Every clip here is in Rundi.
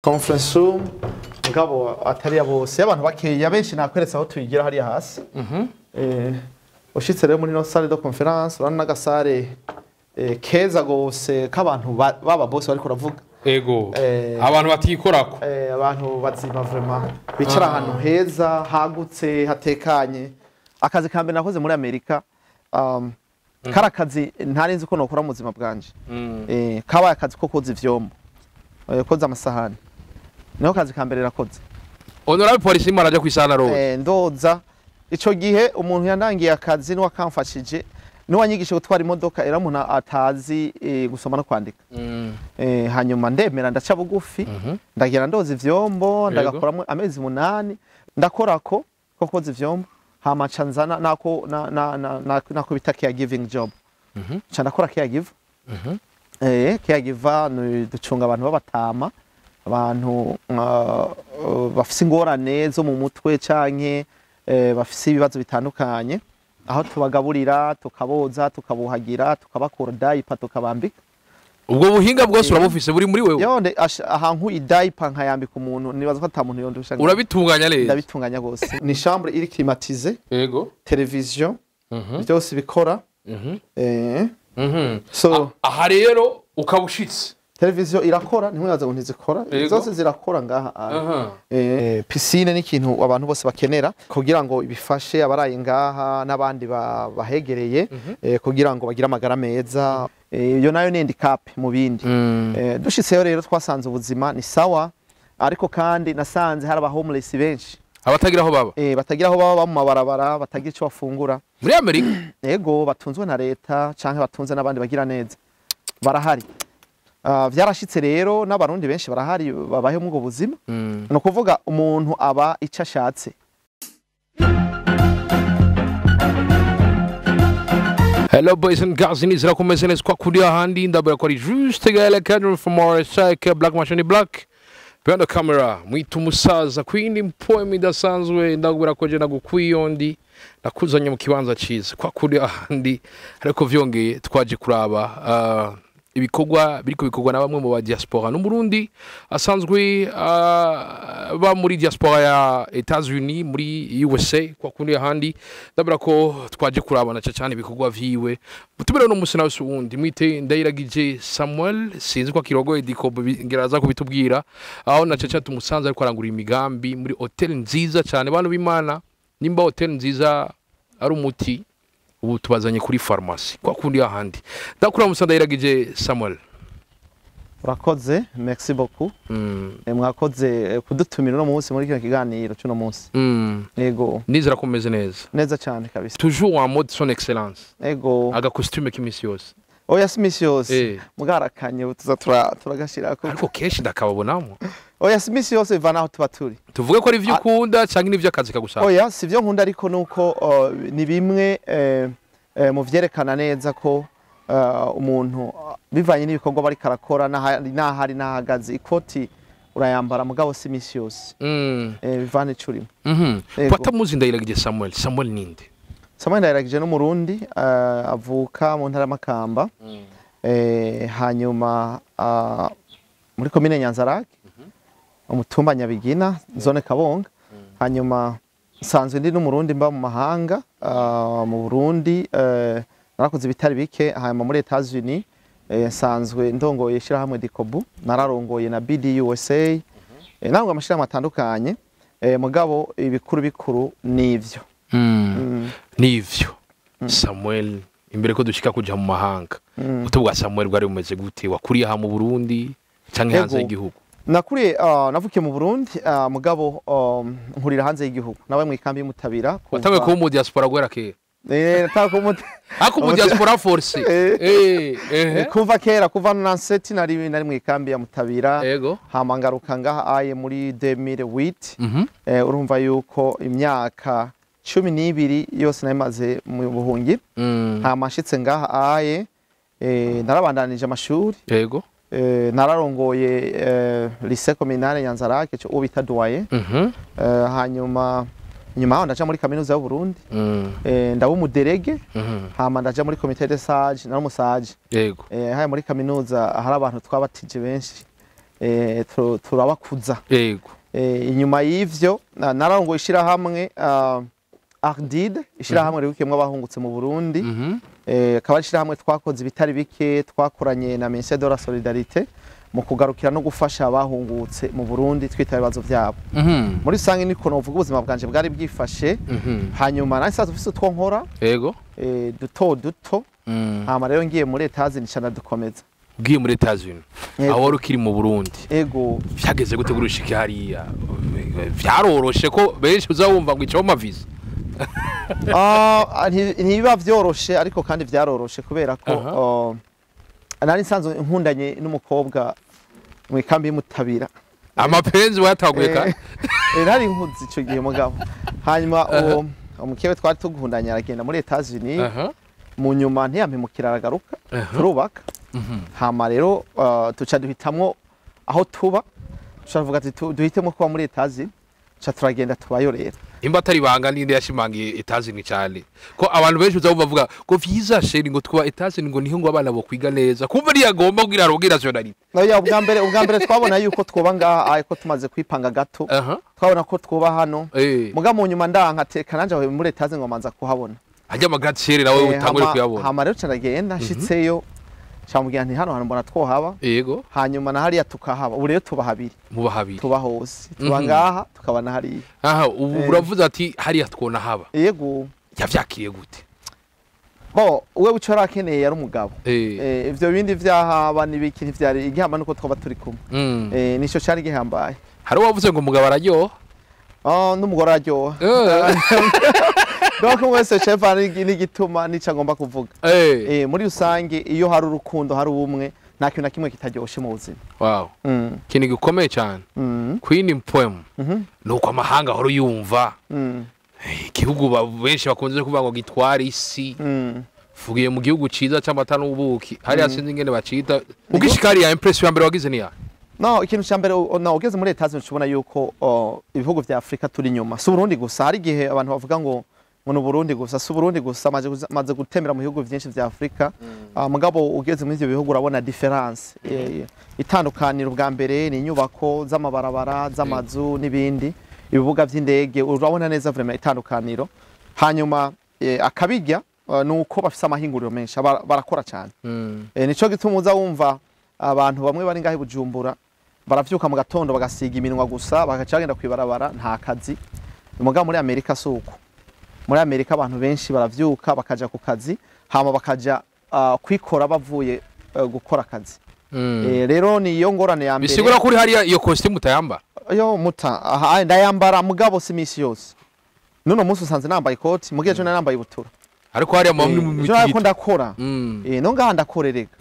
Conference room, mugabo atari ya bose, y'abantu bakeya. Benshi nakweretse aho tuyigira hariya hasi. Ushitse rero muri no salle de conférence, urabona n'agasare keza gose k'abantu baba bose bariko uravuga. Ego. Abantu batikorako. Abantu bazima vraiment, bicara ahantu heza hagutse hatekanye. Akazi ka mbere nakoze muri Amerika, kari akazi ntari nzi ko nokora mu buzima bwanje. Kabaye akazi ko koza ivyombo, koza amasahani, niho kazi ka mbere nakoze. Honorable polisi maraja kwisana road. Ndoza ico gihe umuntu yandangiye akazi n'uwakamfashije n'uwanyigisha gutwara imodoka era umuntu atazi gusoma no kwandika. Hanyuma ndemera, ndaca bugufi, ndagenda ndoza ivyombo, ndagakoramo amezi 8, ndakorako ko koza ivyombo, hama nca nzana nako nako bita caregiving job. Nca ndakora caregiver. Caregiver ni ducunga abantu b'abatama, abantu bafise ingorane zo mu mutwe canke bafise ibibazo bitandukanye, aho tubagaburira, tukaboza, tukabuhagira, tukabakura diaper, tukabambika. Ubwo buhinga bwose urabufise, buri muri wewe? Yo, ahantu idiaper nkayambika umuntu, nibaza ko ata muntu yondusha. Urabitunganya neza? Ndabitunganya gose. Ni chambre iri climatisée. Television, byose bikora. So Aha rero ukaba ushitse. Televiziyo irakora, ntimwibaze ngo ntizikora. Zose zirakora ngaha. Piscine ni ikintu abantu bose bakenera kugira ngo bifashe abaraye ngaha n'abandi bahegereye, kugira ngo bagire amagara meza. Iyo nayo ni handicap mu bindi. Dushitseyo rero twasanze ubuzima ni sawa, ariko kandi nasanze hari aba homeless benshi. Abatagira aho baba. Batagira aho baba, mu mabarabara, batagira ico bafungura. Muri Amerika? Ego, batunzwe na leta canke batunze n'abandi bagira neza, barahari. Vyarashitse rero n'abarundi benshi barahari babayeho muri ubwo buzima. Ni ukuvuga umuntu aba ico ashatse. Hello boys and girls, nizera ko meze neza kwa kuri ahandi. Ndabura ko ari juste Gaël Cadre from RSI Black Machine Black behind the camera, mwita umusaza kwindi poem idasanzwe. Ndabura ko je nagukwiyondi nakuzanye mu kibanza ciza kwa kuri ahandi, ariko vyongeye twaje kuraba ibikorwa biriko bikorwa na bamwe mu ba diaspora n'Umurundi asanzwe ba muri diaspora ya Etats-Unis, muri USA, kwa kundi ahandi. Ndabura ko twaje kurabana cyane ibikorwa vyiwe. Mutumire no musi nawe wundi mwite Ndayiragije Samuel, sinzi ko kirogoye dikobo ngeraza kubitubwira aho na cyane tumusanze ariko arangura imigambi muri hotel nziza cyane. Bantu b'Imana, nimba hotel nziza ari umuti, ubu tubazanye kuri pharmacy kwa kundi ahandi. Ndakura musa Ndayiragije Samuel. Urakoze, merci beaucoup. Mwakoze kudutumira uno munsi muri kino kiganiro c'uno munsi. Ego. Nizera ko meze neza. Neza cyane kabisa. Toujours en mode son excellence. Ego. Aga costume k'imisi yose. Oya, si misi yose. Mugarakanye ubu tuza turagashirako. Ariko kenshi ndakababonamo. Oya, si misi yose, bivana aho tuba turi. Tuvuge ko ari ivyo ukunda canke n'ivyo akazi kagusaba? Oya, si byo nkunda, ariko nuko ni bimwe mu vyerekana neza ko umuntu bivanye n'ibikorwa bariko arakora n'ahari n'ahagaze, ikoti urayambara, mugabo si misi yose. Bivana ico urimo. Yego. Batamuzi Ndayiragije Samuel, Samuel ninde? Samuel Ndayiragije n'Umurundi, avuka mu ntara y'Amakamba, hanyuma muri komine Nyanzarake, umutumba Nyabigina, zone Kabonga. Hanyuma nsanzwe ndi n'Umurundi mba mu mahanga. Mu Burundi narakoze ibitari bike, hanyuma muri Etats-Unis nsanzwe ndongoye ishirahamwe Dikobu, nararongoye na BD USA, narongoye amashirahamwe atandukanye, mugabo ibikuru bikuru nivyo. Nivyo Samuel, imbere ko dushika kuja mu mahanga, ubuto bwa Samuel bwari bumeze gute? Wakuriye aha mu Burundi canke hanze y'igihugu? Nakuriye, navukiye mu Burundi, mugabo nkurira hanze y'igihugu, nawe mu ikambi y'Umutabira. Watanguye kuba mu diaspora guhera kera? Nataka kuba Ariko mu diaspora force. Kuva kera, kuva 97 nari mu ikambi ya Mutabira. Hama ngaruka ngaha aye muri 2008. Urumva yuko imyaka 12 yose nayimaze mu buhungiro. Hama nshitse ngaha aye, narabandanije amashuri. Nararongoye lycée communale Nyanzarake, cyo uwo bita Doyen. Hanyuma nyuma aho ndaja muri kaminuza y'u Burundi. Ndaba umudélégué. Hama ndaja muri comité de sage, nari umusage. Haya muri kaminuza hari abantu twabatije benshi. Turabakuza. Yego. Inyuma y'ivyo narongoye ishirahamwe Ardid, ishirahamwe rihukiyemwo abahungutse mu Burundi. Akaba ari ishirahamwe twakoze ibitari bike, twakoranye na Ministère de la Solidarité mu kugarukira no gufasha abahungutse mu Burundi, twita ibibazo vyabo. Muri rusange niko novuga ubuzima bwanje bwari bwifashe. Hanyuma nari nsanzwe mfise utwo nkora duto duto. Hama rero ngiye muri Etats-Unis nca ndadukomeza. Ugiye muri Etats-Unis, Yego. aho wari ukiri mu Burundi, Ego. vyageze gute kuri ushike hariya? Vyaroroshe ko benshi uzawumva ngo icaho mavisa? Ah, ntibiba vyoroshe, ariko kandi vyaroroshe kubera ko nari nsanzwe nkundanye n'umukobwa mu ikambi y'Imutabira. Amapenzi wayatanguye ka Nari nkuze ico gihe, mugabo hanyuma uwo umukewe twari tugundanye aragenda muri Etats-Unis. Mu nyuma ntiyampemukira, aragaruka, turubaka. Hama rero tuca duhitamwo aho tuba, tuca tuvuga ati duhitemo kuba muri Etats-Unis, tuca turagenda tubayo rero. Imba atari ibanga, ninde yashimangiye Etats-Unis cyane, ko abantu benshi uzabumva bavuga ngo vyiza chéri, ngo twaba Etats-Unis, ngo niho ngo abana bo kwiga neza, kumva ntiyagomba kugira aronke nationalité? Oya, ubwa mbere twabona yuko twoba ngaha, ariko tumaze kwipanga gato twabona ko twoba hano. Muga mu nyuma ndanka teka nanje aho muri Etats-Unis ngo manza kuhabona. Hajya amagratte-ciel nawe utangure kuyabona. Hama rero ca ndagenda, nshitseyo camubwira nti hano hantu mbona twohaba, hanyuma na hariya tukahaba. Ubu rero tuba habiri. Muba habiri. Tuba hose, tuba ngaha, tukaba na hariya. Aha ubu uravuze ati hariya twona haba. Yego. Yavyakiriye gute? Bo we uco yari akeneye yari umugabo. Ivyo bindi vyahaba n'ibiki ntivyari igihamba, nuko twaba turi kumwe. Nico cari gihambaye. Hari uwavuze ngo umugabo araryoha. Ah, n'umugore araryoha. Donc umwe wese chef n'igituma n'ico agomba kuvuga. Muri rusange iyo hari urukundo, hari ubumwe, nta kintu na kimwe kitaryoshe mu buzima. Ikintu gikomeye cyane, Queen Poem, nuko amahanga ahora yumva igihugu benshi bakunze kuvuga ngo gitwara isi. Fugiye mu gihugu ciza c'amata n'ubuki hariya, sinzi ingene bacita. Ugishika hariya, impression ya mbere wagize niya? No, ikintu cya mbere, no ugeze muri Etats-Unis ubona yuko ibihugu vya Afrika turi inyuma. Si Burundi gusa, hari igihe abantu bavuga ngo ni Burundi gusa. Si Burundi gusa, maze gutembera mu bihugu vyinshi vya Afrika. Mugabo ugeze muri ivyo bihugu urabona différence. Itandukaniro bwa mbere ni inyubako z'amabarabara, z'amazu n'ibindi, ibibuga vy'indege, urabona neza vraiment itandukaniro. Hanyuma akabirya nuko bafise amahinguriro menshi, barakora cyane. Nico gituma uza wumva abantu bamwe bari ngaho i Bujumbura baravyuka mu gatondo bagasiga iminwa gusa, bagaca bagenda kwibarabara, nta kazi. Mugabo muri Amerika si uko. Muri Amerika abantu benshi baravyuka bakaja ku kazi, hama bakaja kwikora bavuye gukora akazi. Rero ni iyo ngorane ya mbere. Bisigura kuri hariya iyo costume utayambara? Yo muta, aha ndayambara, mugabo si misi yose. Nuno munsi usanze nambaye ikoti, mugihe ejo nari nambaye ibutura. Ariko hariya muba muri mu Ejo nariko mitigito. ndakora. No ngaha ndakorereka.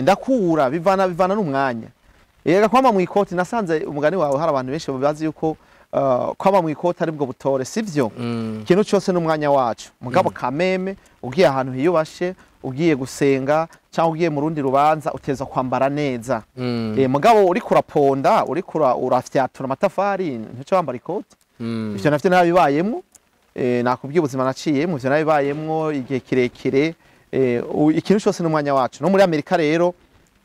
Ndakura bivana n'umwanya. Ega kwama mu ikoti, nasanze umugani wawe, hari abantu benshi bazi yuko kwama mu ikoti ari bwo butore, sivyo. Ikintu cyose n'umwanya wacu. Mugabo kameme ugiye ahantu hiyubashe, ugiye gusenga cyangwa ugiye mu rundi rubanza, uteza kwambara neza. Mugabo uriko uraponda, uriko urafyatura amatafari, ntico wambara ikoti. Ivyo navyo narabibayemwo. Nakubwiye ubuzima naciyemwo, ivyo narabibayemwo igihe kirekire. Ikintu cyose n'umwanya wacu. No muri Amerika rero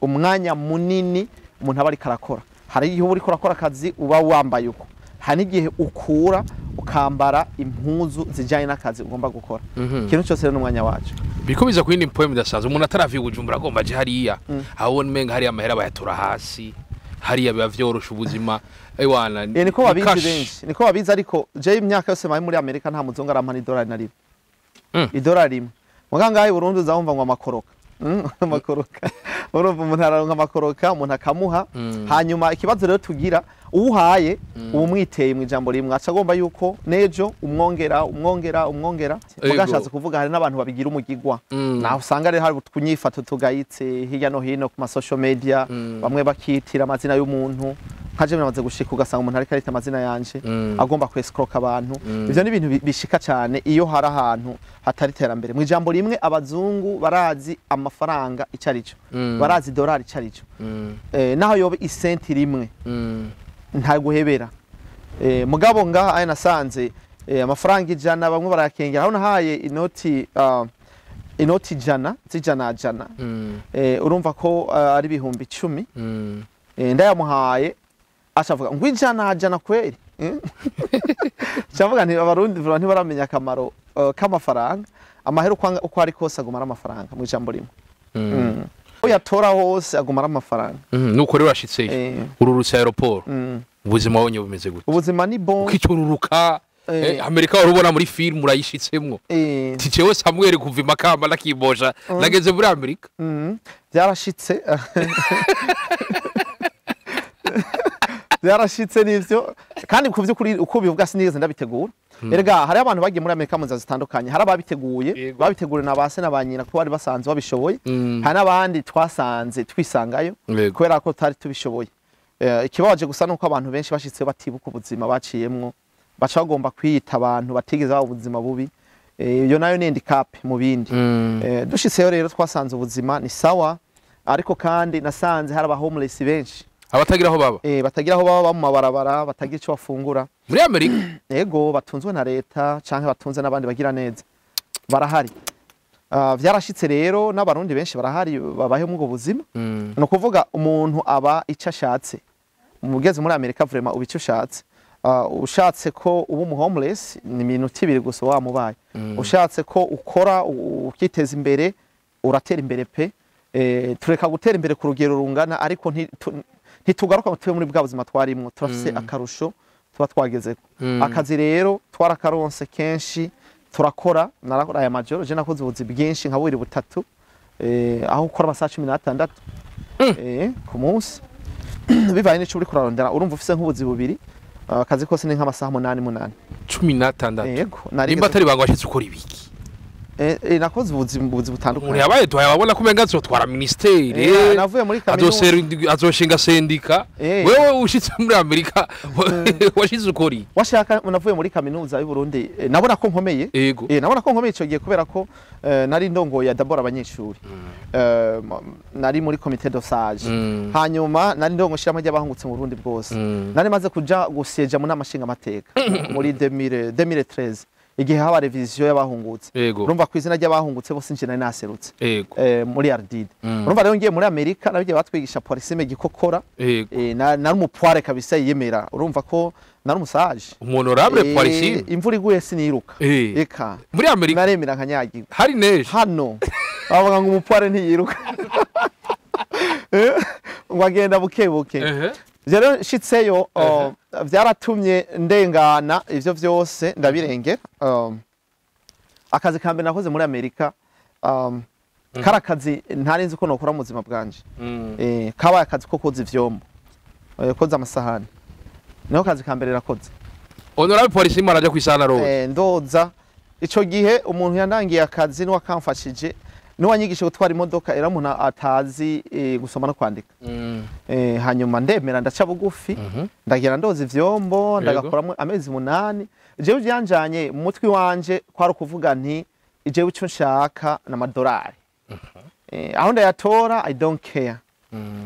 umwanya munini umuntu aba ariko arakora. Hari igihe uba uriko urakora akazi uba wambaye uko. Hari n'igihe ukura ukambara impuzu zijanye n'akazi ugomba gukora. Ikintu cyose rero n'umwanya wacu. Biriko biza ku yindi poem idasanzwe. Umuntu ataraviye Bujumbura agomba aje hariya, aho ubona umenga hariya amahera bayatura hasi, hariya biba vyorosha ubuzima, ewana. Niko babizi cash. Benshi niko babizi, ariko je imyaka yose maye muri Amerika nta muzungu arampa idolari na rimwe. Idolari rimwe. Muga ngahe i Burundi uzawumva ngo amakoroka. Amakoroka. Urumva umuntu araronka amakoroka, umuntu akamuha. Hanyuma ikibazo rero tugira, uwuhaye uba umwiteye mu ijambo rimwe, aca agomba yuko nejo umwongera, umwongera, umwongera. Muga nshatse kuvuga hari n'abantu babigira umugigwa. Naho usanga rero hari utwunyifato tugayitse hirya no hino ku ma social media, bamwe bakitira amazina y'umuntu. Nka je biramaze gushika ugasanga umuntu ariko arita amazina yanje, agomba kwescroka abantu. Ivyo ni ibintu bishika cyane iyo hari ahantu hatari iterambere. Mu ijambo rimwe, abazungu barazi amafaranga ico arico, barazi dolari ico arico. Naho yoba isenti rimwe, nta guhebera. Mugabo ngaha aya nasanze amafaranga 100 bamwe barayakengera. Aho nahaye inoti 100 z'ijana jana, urumva ko ari 10,000. Ndayamuhaye, acavuga ngo 100 kweri. Cavuga nti abarundi vuba ntibaramenya akamaro k'amafaranga. Amahera uko ari kose aguma ari amafaranga, mu ijambo rimwe. Uyatora hose aguma ari amafaranga. Nuko rero washitseyo, ururutse aéroport, ubuzima wabonye bumeze gute? Ubuzima ni bon. Ukicururuka, Amerika wari ubona muri film, urayishitsemwo. Ti jewe Samuel kuva imakamba nakibosha nageze muri Amerika. Byarashitse, byarashitse nivyo. Kandi ku vy'ukuri, uko bivuga, sinigeze ndabitegura. Erega hari abantu bagiye muri Amerika mu nzira zitandukanye. Hari ababiteguye, babiteguriwe na ba se na ba nyina, kuko bari basanzwe babishoboye. Hari n'abandi twasanze twisangayo kubera ko tutari tubishoboye. Ikibabaje gusa nuko abantu benshi bashitse batibuka ubuzima baciyemwo, baca bagomba kwiyita abantu batigeze baba ubuzima bubi. Iyo nayo ni handicap mu bindi. Dushitseyo rero twasanze ubuzima ni sawa, ariko kandi nasanze hari aba homeless benshi. Abatagira aho baba. Batagira aho baba, mu mabarabara, batagira ico bafungura. Muri Amerika? Ego, batunzwe na leta canke batunze n'abandi bagira neza, barahari. Vyarashitse rero n'abarundi benshi barahari babayeho muri ubwo buzima. Ni ukuvuga umuntu aba ico ashatse. Mugeze muri Amerika, vraiment uba ico ushatse. Ushatse ko uba umu homeless, ni iminota 2 gusa wamubaye. Ushatse ko ukora ukiteza imbere, uratera imbere pe. Tureka gutera imbere ku rugero rungana, ariko ntitugaruka ngo tube muri bwa buzima twarimwo. Turafise akarusho tuba twagezeko. Akazi rero twarakaronse kenshi, turakora. Narakora aya majoro. Je nakoze ubuzi bwinshi nka bubiri, butatu, aho ukora amasaha 16 ku munsi, bivanye n'ico uriko urarondera. Urumva ufise nk'ubuzi bubiri, akazi kose ni nk'amasaha 8 8. 16? Yego. Nimba narigeze atari banga, washitse ukora ibiki? Nakoze ubuzi Umuntu butandukanye. yabaye duhaye ababona ko umenga azotwara ministeri, Navuye muri kaminuza. Azoshinga sendika. Wewe ushitse muri Amerika washitse ukora iki? Washaka navuye muri kaminuza y'u Burundi, nabona ko nkomeye. Nabona ko nkomeye ico gihe kubera ko nari ndongoye d'abord abanyeshuri. Nari muri comité de sage. Hanyuma nari ndongo shiramo ry'abahungutse mu Burundi bwose. Nari maze kuja gusieja mu nama nshinga amateka muri 2000 2013, igihe haba révision y'abahungutse. Urumva ku izina ry'abahungutse bose nje nari naserutse muri Ardide. Urumva rero ngiye muri Amerika nabigiye batwigisha polisime gikokora. Nari umupoire kabisa yiyemera. Urumva ko nari umusaje. Honorable Polisime. Imvura iguye siniruka. Eka. Muri Amerika? Naremera nkanyagirwa. Hari neje? Hano bavuga ngo umupoire ntiyiruka, ngo agenda buke buke. Rero nshitseyo, byaratumye ndengana ivyo vyose, ndabirengera. Akazi ka mbere nakoze muri Amerika, kari akazi ntari nzi ko nokora mu buzima bwanje. Kabaye akazi ko koza ivyombo, koza amasahani, niho kazi ka mbere nakoze. Honorable Polisime araja kwisana roza. Ndoza. Ico gihe umuntu yandangiye akazi n'uwakamfashije n'uwanyigishije gutwara imodoka era umuntu atazi gusoma no kwandika. Hanyuma ndemera, ndaca bugufi, ndagenda ndoza ivyombo, ndagakoramo amezi 8. Jewe byanjanye mu mutwe wanje kwari ukuvuga nti jewe ico nshaka n'amadolari. Aho ndayatora, I don't care.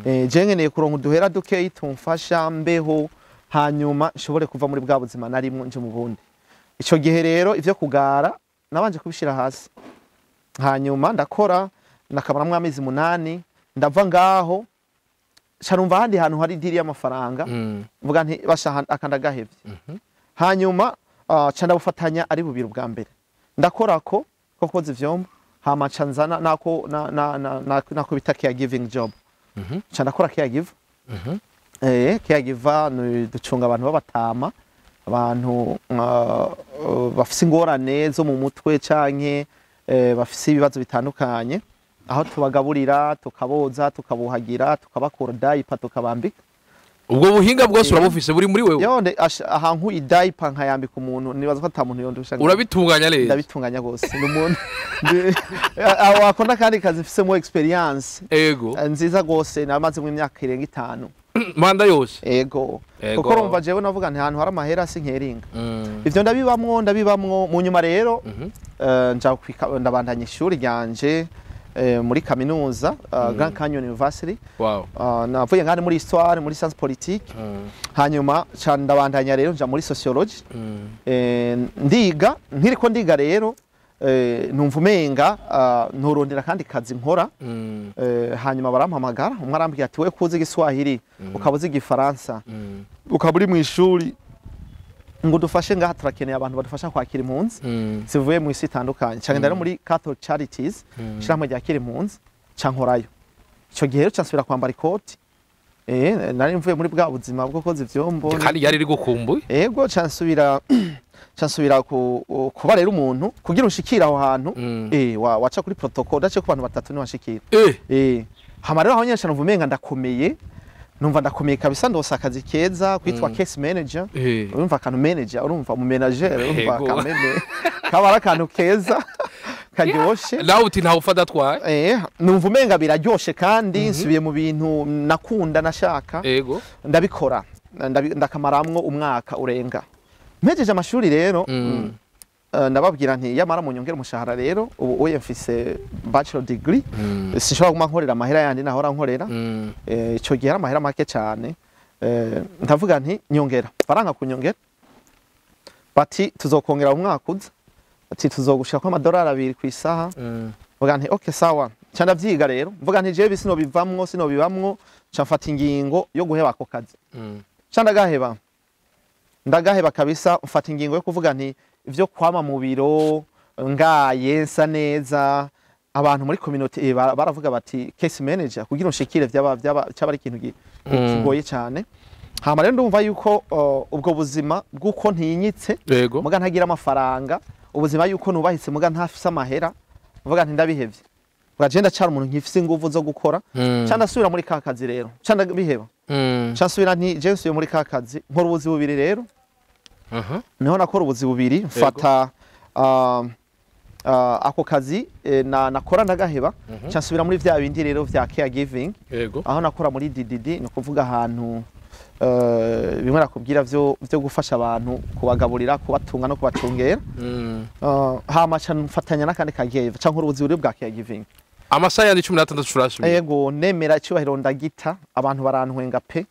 Je nkeneye kuronka uduhera dukeyi tumfasha mbeho, hanyuma nshobore kuva muri bwa buzima narimwo nje mu bundi. Ico gihe rero ivyo kugara nabanje kubishira hasi, hanyuma ndakora, ndakamaramwo amezi 8, ndava ngaho, nca numva ahandi hantu hari deal y'amafaranga. Mvuga nti basha akanda gahevye. Hanyuma ca ndabufatanya ari bubiri. Bwa mbere ndakora ko koza ivyombo, hama nca nzana nako nako bita caregiving job. Nca ndakora caregiver. Caregiver ni ducunga abantu b'abatama, abantu bafise ingorane zo mu mutwe canke bafise ibibazo bitandukanye, aho tubagaburira, tukaboza, tukabuhagira, tukabakura diaper, tukabambika. Ubwo buhinga bwose urabufise, buri muri wewe? Yonde ahantu idiaper nkayambika umuntu, nibaza ko ata muntu yondusha. Urabitunganya neza? Ndabitunganya gose. Ndi umuntu aho akunda kandi kazi mfisemo experience nziza gose, namazemo imyaka irenga 5. Manda yose? Ego. Kuko urumva jewe navuga nti ahantu hari amahera sinkeringa. Ivyo ndabibamwo, ndabibamwo. Mu nyuma rero nja ndabandanya ishuri ryanje muri kaminuza, Grand Canyon University. Navuye ngane muri histoire, muri science politique. Hanyuma ca ndabandanya rero nja muri sociology. Ndiga, nkiriko ndiga rero numva umenga nturondera kandi kazi nkora. Hanyuma barampamagara, umwe arambwira ati: "We kuzi Igiswahili, ukaba uzi Igifaransa, ukaba uri mu ishuri, ngo dufashe ngaha, turakeneye abantu badufasha kwakira impunzi zivuye mu isi itandukanye." Cyane rero muri Catholic Charities, ishyirahamwe ryakira impunzi, ca nkorayo. Ico gihe rero ca nsubira kwambara ikoti. Nari mvuye muri bwa buzima bwo koza ivyombo. Kandi yari rigukumbuye. Ego, ca nsubira kuba rero umuntu kugira ushikire aho hantu, waca kuri protocol, udaciye ku bantu batatu ntiwashikira. Hama rero aho nyene numva umenga ndakomeye, numva ndakomeye kabisa, ndose akazi keza kwitwa case manager. Urumva akantu manager, urumva mu manager, urumva kameme kaba ari akantu keza karyoshe. Nawe uti ntawe ufata atwaye. Numva umenga biraryoshe kandi nsubiye mu bintu nakunda, nashaka. Ndabikora, ndakamaramwo umwaka urenga. Mpejeje amashuri rero, ndababwira nti: "Yamara munyongera umushahara rero, ubu uye mfise bachelor degree, sinshobora kuguma nkorera amahera yandi nahora nkorera." Ico gihe ari amahera make cyane. Ndavuga nti: "Nyongera." Baranka kunyongera, bati: "Tuzokongera mu mwaka uza," ati: "Tuzogushira ko amadolari 2 ku isaha." Mvuga nti: "Okay, sawa." Nca ndavyiga rero, mvuga nti: "Jewe sinobivamwo, sinobibamwo." Nca mfata ingingo yo guheba ako kazi. Nca ndagaheba, ndagaheba kabisa. Mfata ingingo yo kuvuga nti: "Ivyo kwama mu biro ngaye nsa neza, abantu muri community baravuga bati case manager, kugira unshikire vyaba cyaba ari ikintu kigoye cyane." Hama rero ndumva yuko ubwo buzima bw'uko ntinyitse muga ntagira amafaranga, ubuzima yuko nubahitse muga ntafise amahera, mvuga nti: "Ndabihevye." Mvuga: "Je ndacara umuntu nkifise inguvu zo gukora." Ca ndasubira muri ka kazi rero, ca ndabiheba. Ca nsubira nti: "Je nsubiye muri ka kazi, nkora ubuzi bubiri rero." Niho nakora ubuzi bubiri, mfata ako kazi nakora ndagaheba, ca nsubira muri vya bindi rero vya caregiving, aho nakora muri DDD, ni ukuvuga ahantu bimwe nakubwira vyo gufasha abantu, kubagaburira, kubatunga no kubacungera. Hama ca mfatanya n'akandi kageva, ca nkora ubuzi bubiri bwa caregiving. Amasaha yandi 16 turasubiye. Ego, nemera icyubahiro ndagita, abantu barantwenga pe,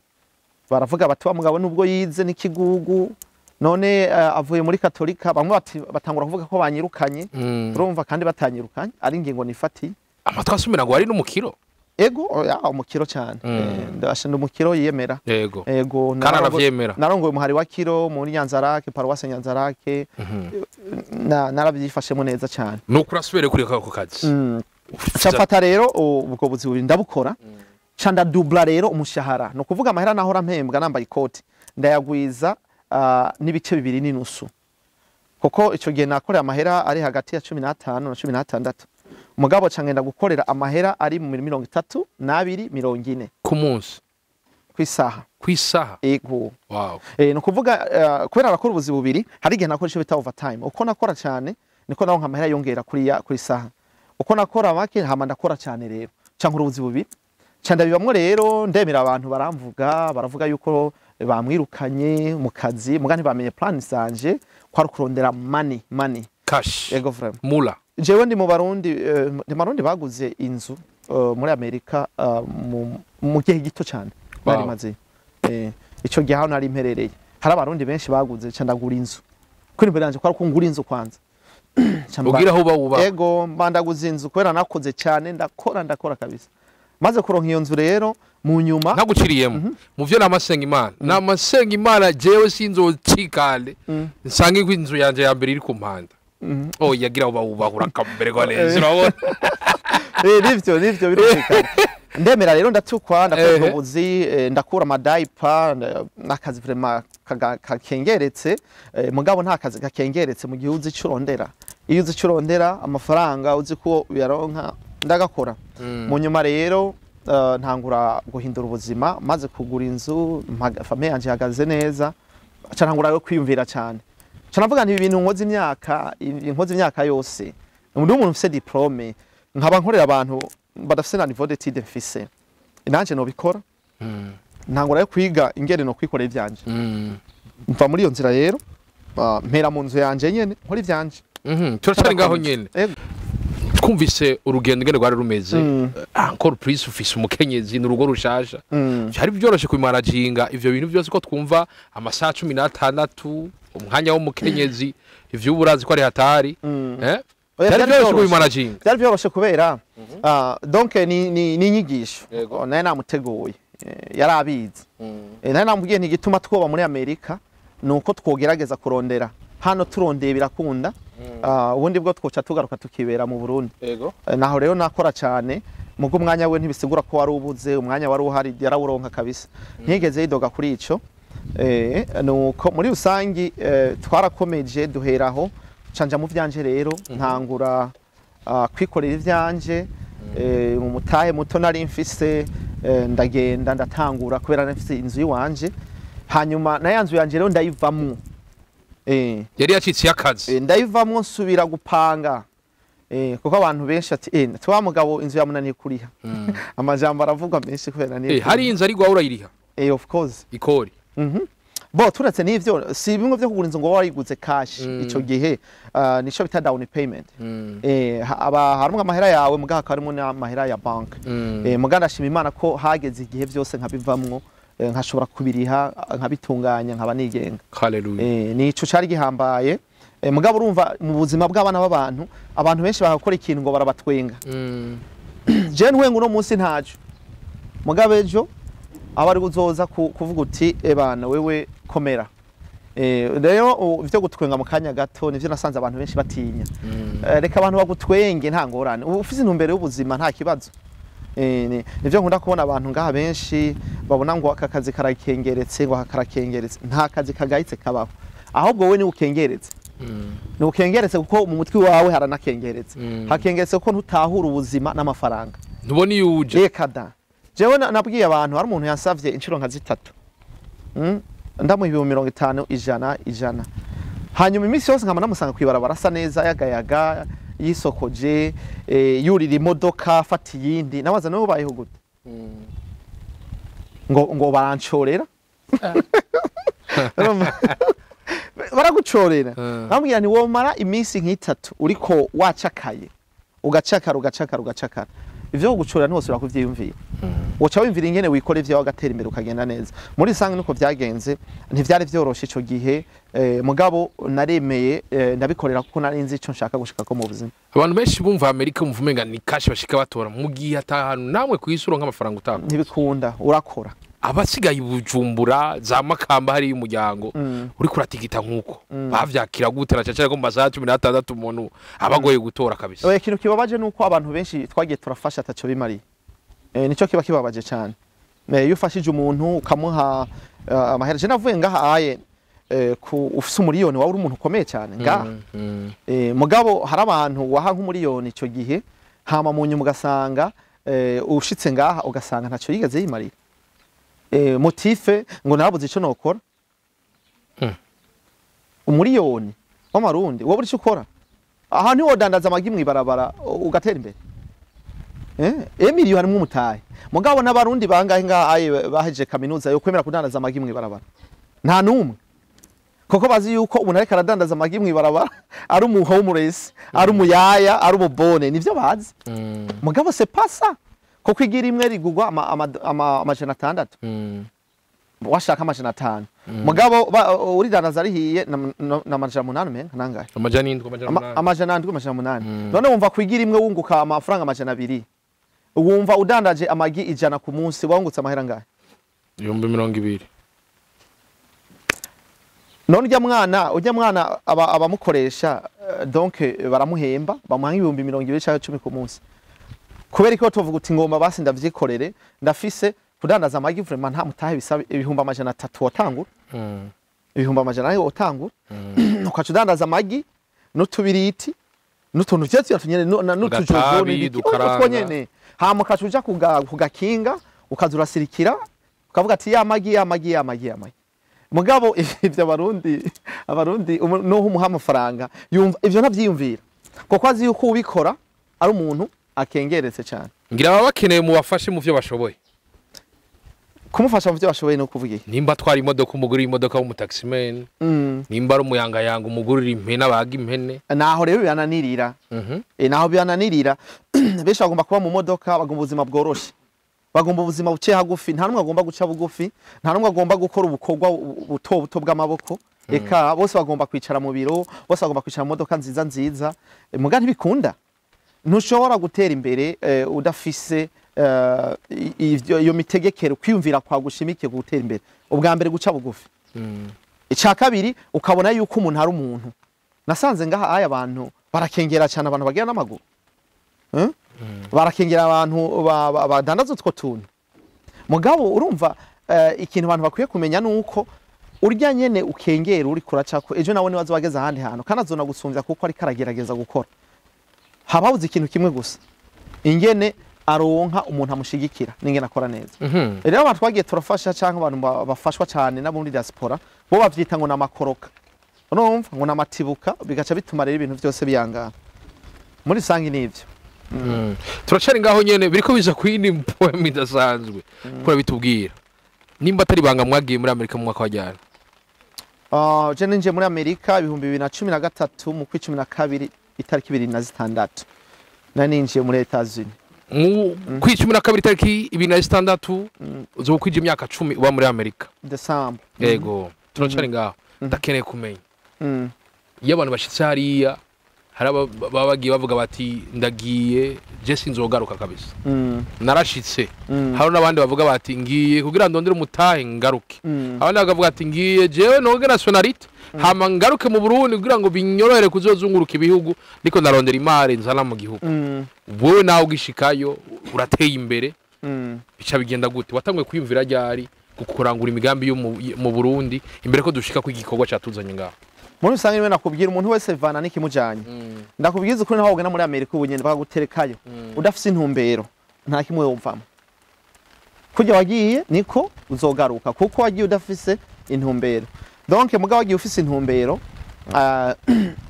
baravuga bati: "Wa mugabo nubwo yize n'ikigugu none avuye muri Katolika." Bamwe bati, batangura kuvuga ko banyirukanye. Urumva, kandi batanyirukanye, ari ingingo nifatiye. Amatwi asumira ngo wari n'umukiro. Ego, oya, umukiro cyane. Ndasha ndi umukiro yiyemera. Ego. Kandi aravyemera. Narongoye umuhari wa kiro muri Nyanzarake, paruwase Nyanzarake. Narabyifashemo neza cyane. Nuko urasubire kuri ako kazi. Ca rero ubwo buzi bubiri ndabukora, ca ndadubla rero umushahara, ni ukuvuga amahera nahora mpembwa nambaye ikoti ndayagwiza n'ibice bibiri n'inusu, kuko ico gihe nakorera amahera ari hagati ya 15 na 16, umugabo ca ngenda gukorera amahera ari mu 32, 40. Ku munsi? Kw'isaha. Kw'isaha? Ego. Ni ukuvuga kubera nakora ubuzi bubiri, hari igihe nakora ico bita overtime. Uko nakora cyane niko naronka amahera yongera kuri saha. Uko nakora make, hama ndakora cyane rero, ca nkora ubuzi bubiri, ca ndabibamwo rero, ndemera, abantu baramvuga, baravuga yuko bamwirukanye mu kazi, muga ntibamenye plan zanje ko ari kurondera money, money. Cash. Ego, vraiment. Mula. Jewe ndi mu Barundi, ndi mu Barundi baguze inzu muri Amerika mu gihe gito cyane nari maze. Ico gihe aho nari mperereye hari Abarundi benshi baguze, ca ndagura inzu kuri imbere yanje, ko ari ngura inzu kwanza. Ca Ugira aho uba wuba. Ego, mbandaguza inzu kubera nakoze cyane, ndakora, ndakora kabisa. Maze kuronka iyo nzu rero mu nyuma Ntaguciriyemo, mu byo namasenga Imana, namasenga Imana, jewe sinzocikane nsange ko inzu yanje ya mbere iri ku mpanda. Oh, yagira uba wubahura akamererwa neza, urabona. Nivyo birumvikana. Ndemera rero, ndatukwa, ndakora ubwo buzi, ndakura ama diaper, n'akazi vraiment kakengeretse, mugabo nta kazi gakengeretse mu gihe uzi ico urondera. Iyo uzi ico urondera, amafaranga uzi ko uyaronka, ndagakora. Mu nyuma rero ntangura guhindura ubuzima, maze kugura inzu, famille yanje ihagaze neza, ca ntangura rero kwiyumvira cyane. Ca navuga nti: "Ibi bintu nkoze imyaka yose, ndi umuntu mfise diplôme, nkaba nkorera abantu badafise na niveau d'étude mfise, nanje nobikora." Ntangura yo kwiga ingene no kwikorera ivyanje. Mva muri iyo nzira rero, mpera mu nzu yanje nyene, nkora ivyanje. Turacari ngaho nyene. Ego. Twumvise urugendo ingene rwari rumeze. Encore plus ufise umukenyezi n'urugo rushasha, byari byoroshe kubimanaginga ivyo bintu byose, ko twumva amasaha 16, umwanya w'umukenyezi, ivyo uba urazi ko ari hatari? Eh? Oya, Byari vyari byoroshe vyoroshe. kubimanaginga? Byari byoroshe kubera donc ni inyigisho. Naye namuteguye. Yari abizi. Naye namubwiye nti igituma twoba muri Amerika nuko twogerageza kurondera hano, turondeye birakunda. Ubundi bwo twoca tugaruka tukibera mu Burundi. Naho rero nakora cyane, mugo umwanya we ntibisigura ko wari ubuze, umwanya wari uhari, yarawuronka kabisa, ntigeze yidoga kuri ico. Nuko muri rusangi twarakomeje, duheraho canja mu vyanje rero, ntangura kwikorera ivyanje mu mutahe muto nari mfise. Ndagenda ndatangura kubera nari mfise inzu yiwanje, hanyuma na ya nzu yanje rero ndayivamwo. Yari yacitse y'akazi. Ndayivamwo nsubira gupanga, kuko abantu benshi ati tuwa mugabo inzu yamunaniye kuriha. Amajambo aravugwa menshi kubera niyo. Hari inzu ariko urayiriha? Of course. Ikori? Bo turetse n'ivyo, si bimwe vyo kugura inzu ngo wariguze cash. Ico gihe nico bita down payment. Aba harimwo amahera yawe, muga hakaba harimwo n'amahera ya bank. Muga ndashima Imana ko hageze igihe vyose nkabivamwo, nkashobora kubiriha, nkabitunganya, nkaba nigenga. Hallelujah. Nico cari gihambaye. Mugabo urumva mu buzima bw'abana b'abantu, abantu benshi bagakora ikintu ngo barabatwenga. Je ntwenga uno munsi ntaco, mugabo ejo aba ari uzoza kuvuga uti: "Ebana wewe komera." Rero ivyo gutwenga mu kanya gato nivyo nasanze abantu benshi batinya. Reka abantu bagutwenge, nta ngorane. Uba ufise intumbero y'ubuzima, nta kibazo. Nivyo nkunda kubona abantu ngaha benshi babona ngo aka kazi karakengeretse, ngo aka karakengeretse. Nta kazi kagayitse kabaho, ahubwo wowe niwe ukengeretse. Ni ukengeretse kuko mu mutwe wawe haranakengeretse. Hakengeretse kuko ntutahura ubuzima n'amafaranga. Ntubona iyo uje. Reka da. Jewe nabwiye abantu, hari umuntu yansavye inshuro nka zitatu. Ndamuha 50,000, 100, 100, hanyuma iminsi yose nkama namusanga kwibarabara asa neza, yagayaga, yisokoje, yurira imodoka afata iyindi. Nabaza: "Nawe ubayeho gute?" Ngo barancorera. Urumva? Baragucorera. Bambwira nti womara iminsi nk'itatu uriko wacakaye, ugacakara, ugacakara, ugacakara, ivyo kugucorera ntiwosubira kuvyiyumvira. Woca wiyumvira ingene wikora ivyawe, agatera imbere, ukagenda neza. Muri rusange nuko vyagenze. Ntivyari vyoroshe ico gihe, mugabo naremeye, ndabikorera kuko nari nzi ico nshaka gushikako mu buzima. Abantu benshi bumva Amerika bumva umenga ni cash bashika batora, mu gihe atahanu namwe ku isi uronka amafaranga utanga. Ntibikunda, urakora. Abasigaye i Bujumbura, za Makamba, hariyo umuryango uriko uratigita nk'uko, bavyakira gute, na cane ko mu masaha 16 umuntu aba agoye gutora kabisa? Oya, ikintu kibabaje nuko abantu benshi twagiye turafasha ataco bimariye. Nico kiba kibabaje cyane. Iyo ufashije umuntu ukamuha amahera, je navuye ngaha aye ku ufise umuriyoni wawe uri umuntu ukomeye cyane ngaha. Mugabo hari abantu waha nk'umuriyoni ico gihe, hama mu nyuma ugasanga ushitse ngaha ugasanga ntaco yigeze yimarira. Motif ngo narabuze ico nokora. Umuriyoni w'amarundi wowe uri ukora aha, ntiwodandaza amagi mw'ibarabara ugatera imbere. Emiliyo harimwo umutahe, mugabo n'abarundi bangahe ngaha aye bahejeje kaminuza yo kwemera kudandaza amagi mw'ibarabara? Nta numwe, kuko bazi yuko umuntu ariko aradandaza amagi mw'ibarabara ari umu homeless, ari umuyaya, ari umubone, nivyo bazi. Mugabo c'est pas ça, kuko igira imwe rigugwa 600, washaka 500, mugabo uridandaza rihiye na 800 menga nangahe? 700, amajana 8. 700, 800. None wumva kwigira imwe wunguka amafaranga 200, wumva udandaje amagi 100 ku munsi wungutse amahera ngahe? 20,000. None ujya mwana abamukoresha donc baramuhemba, bamuha 20,000 cyangwa 10 ku munsi. Kubera ko tuvuga uti ngomba basi ndavyikorere, ndafise kudandaza amagi, vraiment nta mutahe bisaba, 300,000 watangura, 400,000 wotangura, ukaca udandaza amagi n'utubiriti n'utuntu vyose tunyene n'utujojo Agatabi, n'ibiki dukaranga. Utwo nyene, hama ukaca uja kugakinga, ukaza urasirikira, ukavuga ati ya magi, ya magi, ya magi, ya magi. Mugabo ivyo abarundi nuho umuha amafaranga yumva ivyo ntavyiyumvira, kuko azi yuko ubikora ari umuntu akengeretse cyane. Ngira baba bakeneye mubafashe mu vyo bashoboye. Kumufasha mu vyo bashoboye no kuvuga iki? Nimba atwara imodoka, umugurira imodoka w'umutaximan. Nimba ari umuyangayanga, umugurira impene, abaga impene. Naho rero bibananirira. Naho bibananirira. Benshi bagomba kuba mu modoka, bagomba ubuzima bworoshe, bagomba ubuzima buciye hagufi. Nta n'umwe agomba guca bugufi, nta n'umwe agomba gukora ubukorwa buto buto bw'amaboko. Eka bose bagomba kwicara mu biro, bose bagomba kwicara mu modoka nziza nziza. Muga ntibikunda. Ntushobora gutera imbere udafise iyo mitegekero, kwiyumvira kwa gushimikiye gutera imbere. Ubwa mbere guca bugufi. Icya kabiri ukabona yuko umuntu ari umuntu. Nasanze ngaha aya abantu barakengera cyane, abantu bagira n'amaguru. Barakengera abantu badandaza utwo tuntu. Mugabo urumva ikintu abantu bakwiye kumenya nuko urya nyene ukengera uri kuracako ejo nawe nibazo bageze ahandi hantu kandi azona gusumvya kuko ari karagerageza gukora. Hababuze ikintu kimwe gusa, ingene aronka umuntu amushigikira n'ingene akora neza. Rero abantu twagiye turafasha canke abantu bafashwa cyane n'abo muri diaspora bo bavyita ngo namakoroka, urumva ngo namatibuka, bigaca bituma rero ibintu byose biyangana muri rusange nivyo. Turacari ngaho nyene biriko biza kwindi poem idasanzwe kora bitubwira nimba atari banga mwagiye muri Amerika mu mwaka wa ryari? Je ninjiye muri Amerika 2013 mu 12 itariki 26 nari ninjiye muri Etats-Unis. Mu kwi 12 itariki 26 uzokwija imyaka 10 uba muri Amerika. December. Yego, turacari ngaho ndakeneye kumenya. Iyo abantu bashitse hariya hari baba bagiye bavuga bati ndagiye je sinzogaruka kabisa. Narashitse. Hari n'abandi bavuga bati ngiye kugira ndondere umutahe ngaruke. Abandi bakavuga ati ngiye jewe nonge nationalite hama ngaruke mu Burundi kugira ngo binyorohere kuzozunguruka ibihugu ndiko ndarondera imari nzana mu gihugu. Wewe nawe ugishikayo urateye imbere. Bica bigenda gute? Watanguye kwiyumvira ryari gukurangura imigambi yo mu Burundi imbere ko dushika ku igikorwa catuzanye ngaho? Muri rusange niwe nakubwira umuntu wese vana n'ikimujanye. Ndakubwiza ukuri naho ugenda muri Amerika ubu nyene bakaguterekayo udafise intumbero nta kimwe wumvamo. Kujya wagiye niko uzogaruka kuko wagiye udafise intumbero. Donc mugabo wagiye ufise intumbero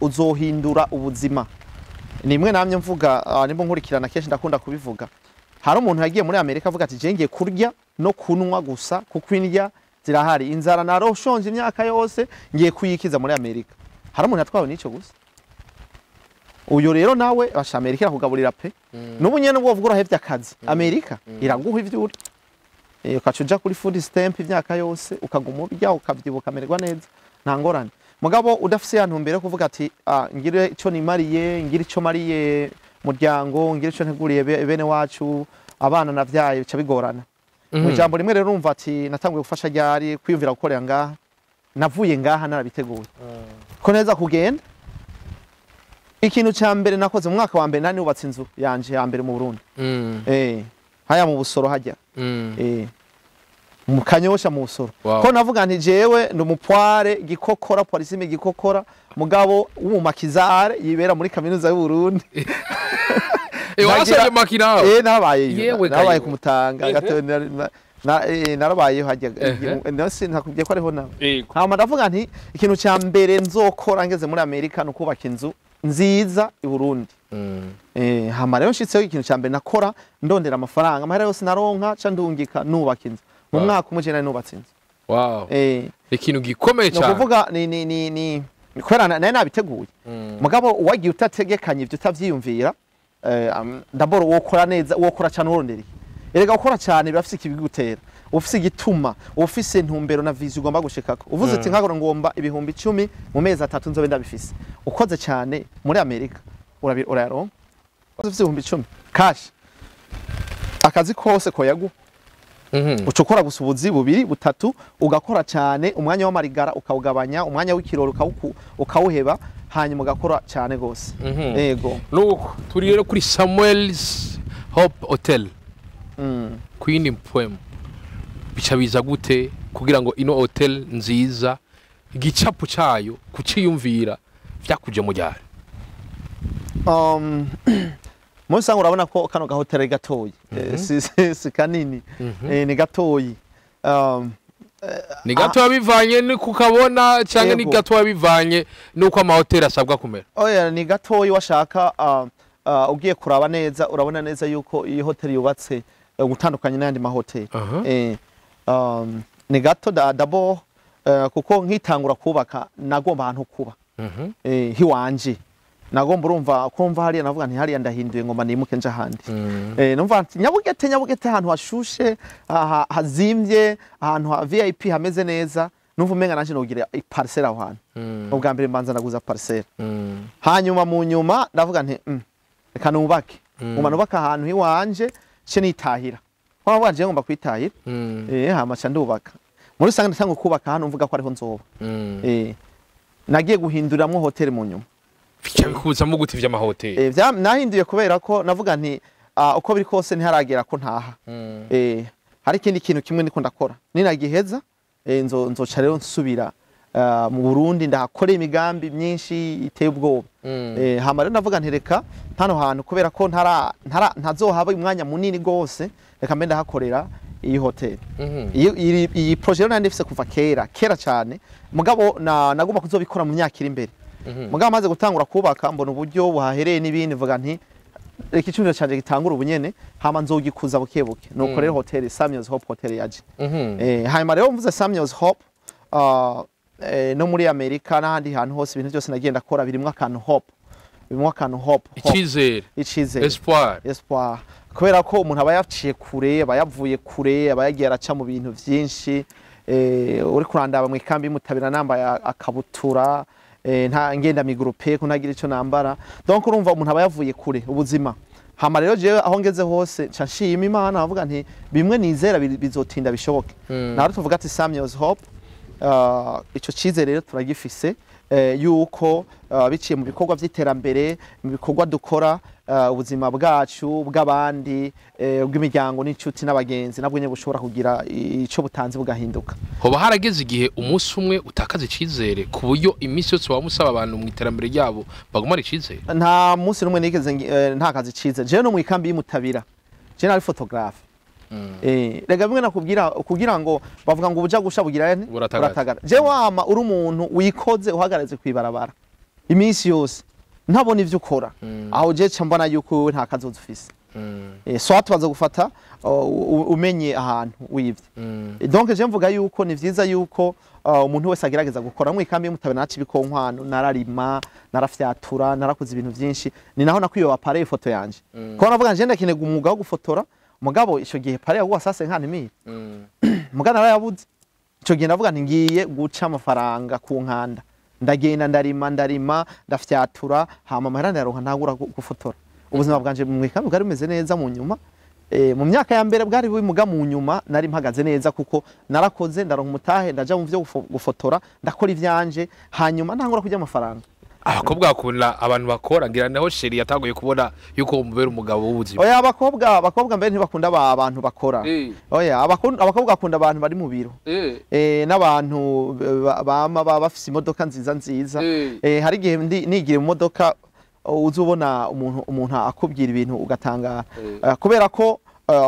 uzohindura ubuzima. Nimwe namye mvuga nimba nkurikirana kenshi ndakunda kubivuga. Hari umuntu yagiye muri Amerika avuga ati je ngiye kurya no kunwa gusa kuko indya zirahari, inzara naroshonje imyaka yose ngiye kuyikiza muri Amerika. Hari umuntu atwawe nico gusa. Uyo rero nawe basha Amerika irakugaburira pe. N'ubu nyene ubwo uvuga urahevye akazi, Amerika iraguha ivyo urya. Ukaca uja kuri food stamp imyaka yose ukaguma urya ukavyibuka ukamererwa neza nta ngorane. Mugabo udafise ya ntumbero kuvuga ati ngire ico nimariye, ngire ico mariye muryango, ngire ico nteguriye bene wacu, abana navyaye, bica bigorana. Mu jambo rimwe rero urumva ati natanguye gufasha ryari kwiyumvira gukorera ngaha, navuye ngaha narabiteguye ko neza kugenda. Ikintu ca mbere nakoze mu mwaka wa mbere nani nubatse inzu yanje ya mbere mu Burundi. Haya mu Busoro hajya. Mu Kanyosha mu Busoro. Ko navuga nti jewe ndi umupware gikokora polisime gikokora mugabo w'umumakizare yibera muri kaminuza y'u Burundi. Wasabye makina. Nabaye. Nabaye kumutanga gato narabaye hajya. Nasi ntakubwiye ko ariho nawe. Hama ndavuga nti ikintu ca mbere nzokora ngeze muri Amerika no kubaka inzu nziza i Burundi. Hama rero nshitseho ikintu ca mbere nakora ndondera amafaranga, amahera yose naronka ca ndungika nubaka inzu. Mu mwaka umwe nari nubatse inzu. Wow. Ikintu gikomeye cyane. No kuvuga ni kubera nari nabiteguye. Mugabo wagiye utategekanye ivyo utavyiyumvira, d'abord wokora neza, wokora cyane urondera. Erega ukora cyane birafise ikibigutera. Ufise igituma, ufise intumbero na vision ugomba gushikako. Uvuze ati nkagora ngomba 10,000 mu mezi 3 nzobe ndabifise. Ukoze cyane muri Amerika urayaronka. Ufise 10,000 cash. Akazi kose koyagu. Ucukora gusa ubuzi bubiri butatu ugakora cyane, umwanya w'amarigara ukawugabanya, umwanya w'ikiroro ukawuheba, hanyuma ugakora cyane gose. Yego. Nuko turi rero kuri Samuel's Hope Hotel. Queen Poem. Bica biza gute kugira ngo ino hotel nziza igicapo cayo kuciyumvira vyakuje mu ryari? Muri urabona ko kano ga hotel gatoyi. Si kanini. Ni gatoyi. Ni gatoyi bivanye ni kukabona cyangwa ni gatoyi bivanye nuko ama hotel asabwa kumera? Oya, ni gatoyi washaka ugiye kuraba neza urabona neza yuko iyi hotel yubatse gutandukanye n'andi mahoteli. Ni gato d'abord kuko nkitangura kubaka nagomba ahantu kuba. Hiwanje nagomba urumva kumva hariya navuga nti hariya ndahinduye ngomba nimuke nje ahandi. Numva nti Nyabugete ahantu hashushe, hazimvye, ahantu ha VIP hameze neza, Numva umenga nanje nogira parcelle aho hantu. Ubwa mbere mbanza naguza parcelle. Hanyuma mu nyuma ndavuga nti reka nubake. Nguma nubaka ahantu hiwanje ce nitahira. Kwa wanje ngomba kwitahira. Hama ca ndubaka. Muri rusange ndatanga kubaka hano mvuga ko ariho nzoba. Nagiye guhinduramwo hotel mu nyuma. Bica bikuzamo gute vy'amahoteli? Nahinduye kubera ko navuga nti uko biri kose ntiharagera ko ntaha. Hari ikindi kintu kimwe niko ndakora. Ninagiheza nzoca rero nsubira mu Burundi ndahakora imigambi myinshi iteye ubwoba. Hama rero navuga nti reka hano hantu kubera ko ntazohaba umwanya munini gose, reka mbe ndahakorera iyi hotel. Iyi projet rero nari ndifise kuva kera cyane, mugabo nagomba kuzobikora mu myaka iri imbere. Mugabo amaze gutangura kubaka mbona uburyo buhahereye n'ibindi, mvuga nti reka icumviro canje gitangura ubunyene, hama nzogikuza buke buke. Nuko rero hotel Samuel's Hope Hotel yaje. Hanyuma rero mvuze Samuel's Hope, no muri Amerika n'ahandi hantu hose ibintu byose nagenda kora birimwo akantu hope. Birimwo akantu hope. Icizere. Icizere. Espoir. Espoir. Kubera ko umuntu aba yaciye kure, aba yavuye kure, aba yagiye araca mu bintu vyinshi. Uri kurandaba mu ikambi mutabira nambaye akabutura, nta ngenda migrupe ko ntagira ico nambara. Donc urumva umuntu aba yavuye kure ubuzima. Hama rero jewe aho ngeze hose nca nshima Imana, avuga nti bimwe nizera bizotinda bishoboke. Naho tuvuga ati Samuel's Hope, ico cizere rero turagifise, yuko biciye mu bikorwa vy'iterambere, mu bikorwa dukora, ubuzima bwacu bw'abandi, bw'imiryango n'inshuti n'abagenzi nabwo nyene bushobora kugira ico butanze bugahinduka. Hoba harageze igihe umunsi umwe utakaza icizere ku buryo iminsi yose wamusaba abantu mu iterambere ryabo bagumana icizere? Nta munsi n'umwe nigeze ntakaza icizere. Jewe no mu ikambi y'Imutabira, jewe nari photographe. Rega bimwe nakubwira kugira ngo bavuga ngo ubuja gusha bugira nte buratagara. Je wama uri umuntu wikoze uhagareze kwibarabara iminsi yose ntabona ivyo ukora, aho je ca mbona yuko wewe nta kazoza ufise. So tubaza gufata umenye ahantu wivye. Donc je mvuga yuko ni vyiza yuko umuntu wese agerageza gukora. Mu ikambi y'Imutabira naci ibikonkwano, nararima, narafyatura, narakoze ibintu vyinshi. Ni naho nakwiyoba appareil photo yanje. Ko navuga nje ndakeneye umwuga wo gufotora, mugabo ico gihe pare yaguwa sase nkana imiri. Mugana narayabuze. Ico gihe navuga nti ngiye guca amafaranga ku nkanda. Ndagenda ndarima, ndafyatura, hama amahera ndayaronka ntangura gufotora. Ubuzima bwanje mu ikambi bwari bumeze neza mu nyuma. Mu myaka ya mbere bwari bubimuga, mu nyuma nari mpagaze neza kuko narakoze, ndaronka umutahe, ndaja mu vyo gufotora, ndakora ivyanje, hanyuma ntangura kurya amafaranga. Abakobwa bakunda abantu bakora, ngira naho Sheri yatanguye kubona yuko umubera umugabo w'ubuzima. Oya, abakobwa mbere ntibakunda abantu bakora. Oya, abakobwa bakunda abantu bari mu biro. N'abantu bama bafise imodoka nziza nziza. Hari igihe nigira mu modoka uzubona umuntu akubwira ibintu ugatangara. Kubera ko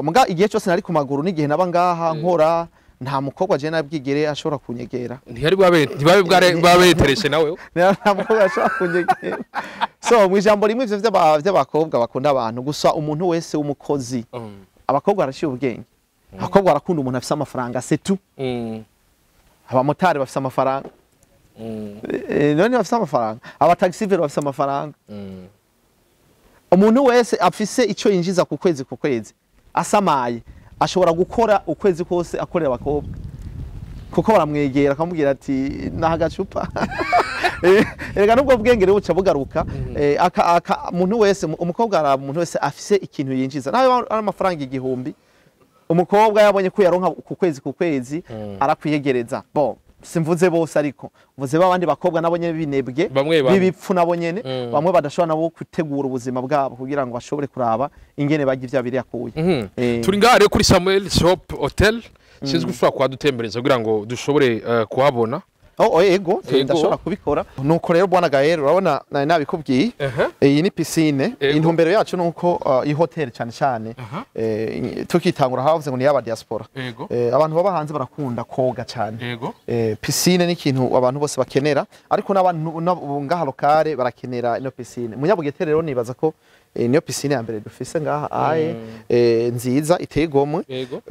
muga igihe cyose nari ku maguru n'igihe naba ngaha nkora, nta mukobwa je nabwigere ashobora kunyegera. Ntihari bwabe ntibabe bware interesse nawe. Nta mukobwa ashobora kunyegera. So mu ijambo rimwe ivyo vy'abakobwa bakunda abantu gusa, umuntu wese w'umukozi. Abakobwa barashiye ubwenge. Abakobwa barakunda umuntu afise amafaranga, c'est tout. Abamotari bafise amafaranga. None bafise amafaranga. Abataxi bafise amafaranga. Umuntu wese afise ico yinjiza ku kwezi ku kwezi asamaye ashobora gukora ukwezi kose akorera abakobwa, kuko baramwegera akamubwira ati naha gacupa. Erega nubwo bwenge rero buca bugaruka. Umuntu wese umukobwa ara umuntu wese afise ikintu yinjiza, nawe ari amafaranga 1000, umukobwa yabonye ko yaronka ku kwezi ku kwezi arakwiyegereza. Bon, simvuze bose ariko mvuze babandi bakobwa nabo nyene binebwe bibipfu nabo nyene, bamwe badashobora nabo gutegura ubuzima bwabo kugira ngo bashobore kuraba ingene bajya ivya biri yakuye. Turi ngaha rero kuri Samuel's Hope Hotel, sinzi gushobora kuhadutembereza kugira ngo dushobore kuhabona. Oh, ego, ndashobora kubikora. Nuko rero bwana Gael, urabona nari nabikubwiye. Iyi ni piscine. Intumbero yacu nuko iyi hotel cyane cyane tukitangura havuze ngo ni yaba diaspora. Abantu baba hanze barakunda koga cyane. Piscine ni ikintu abantu bose bakenera, ariko n'abantu ngaha lokale barakenera ino piscine. Munyabugetere rero nibaza ko Niyo piscine ya mbere dufise ngaha aye, nziza iteye igomwe,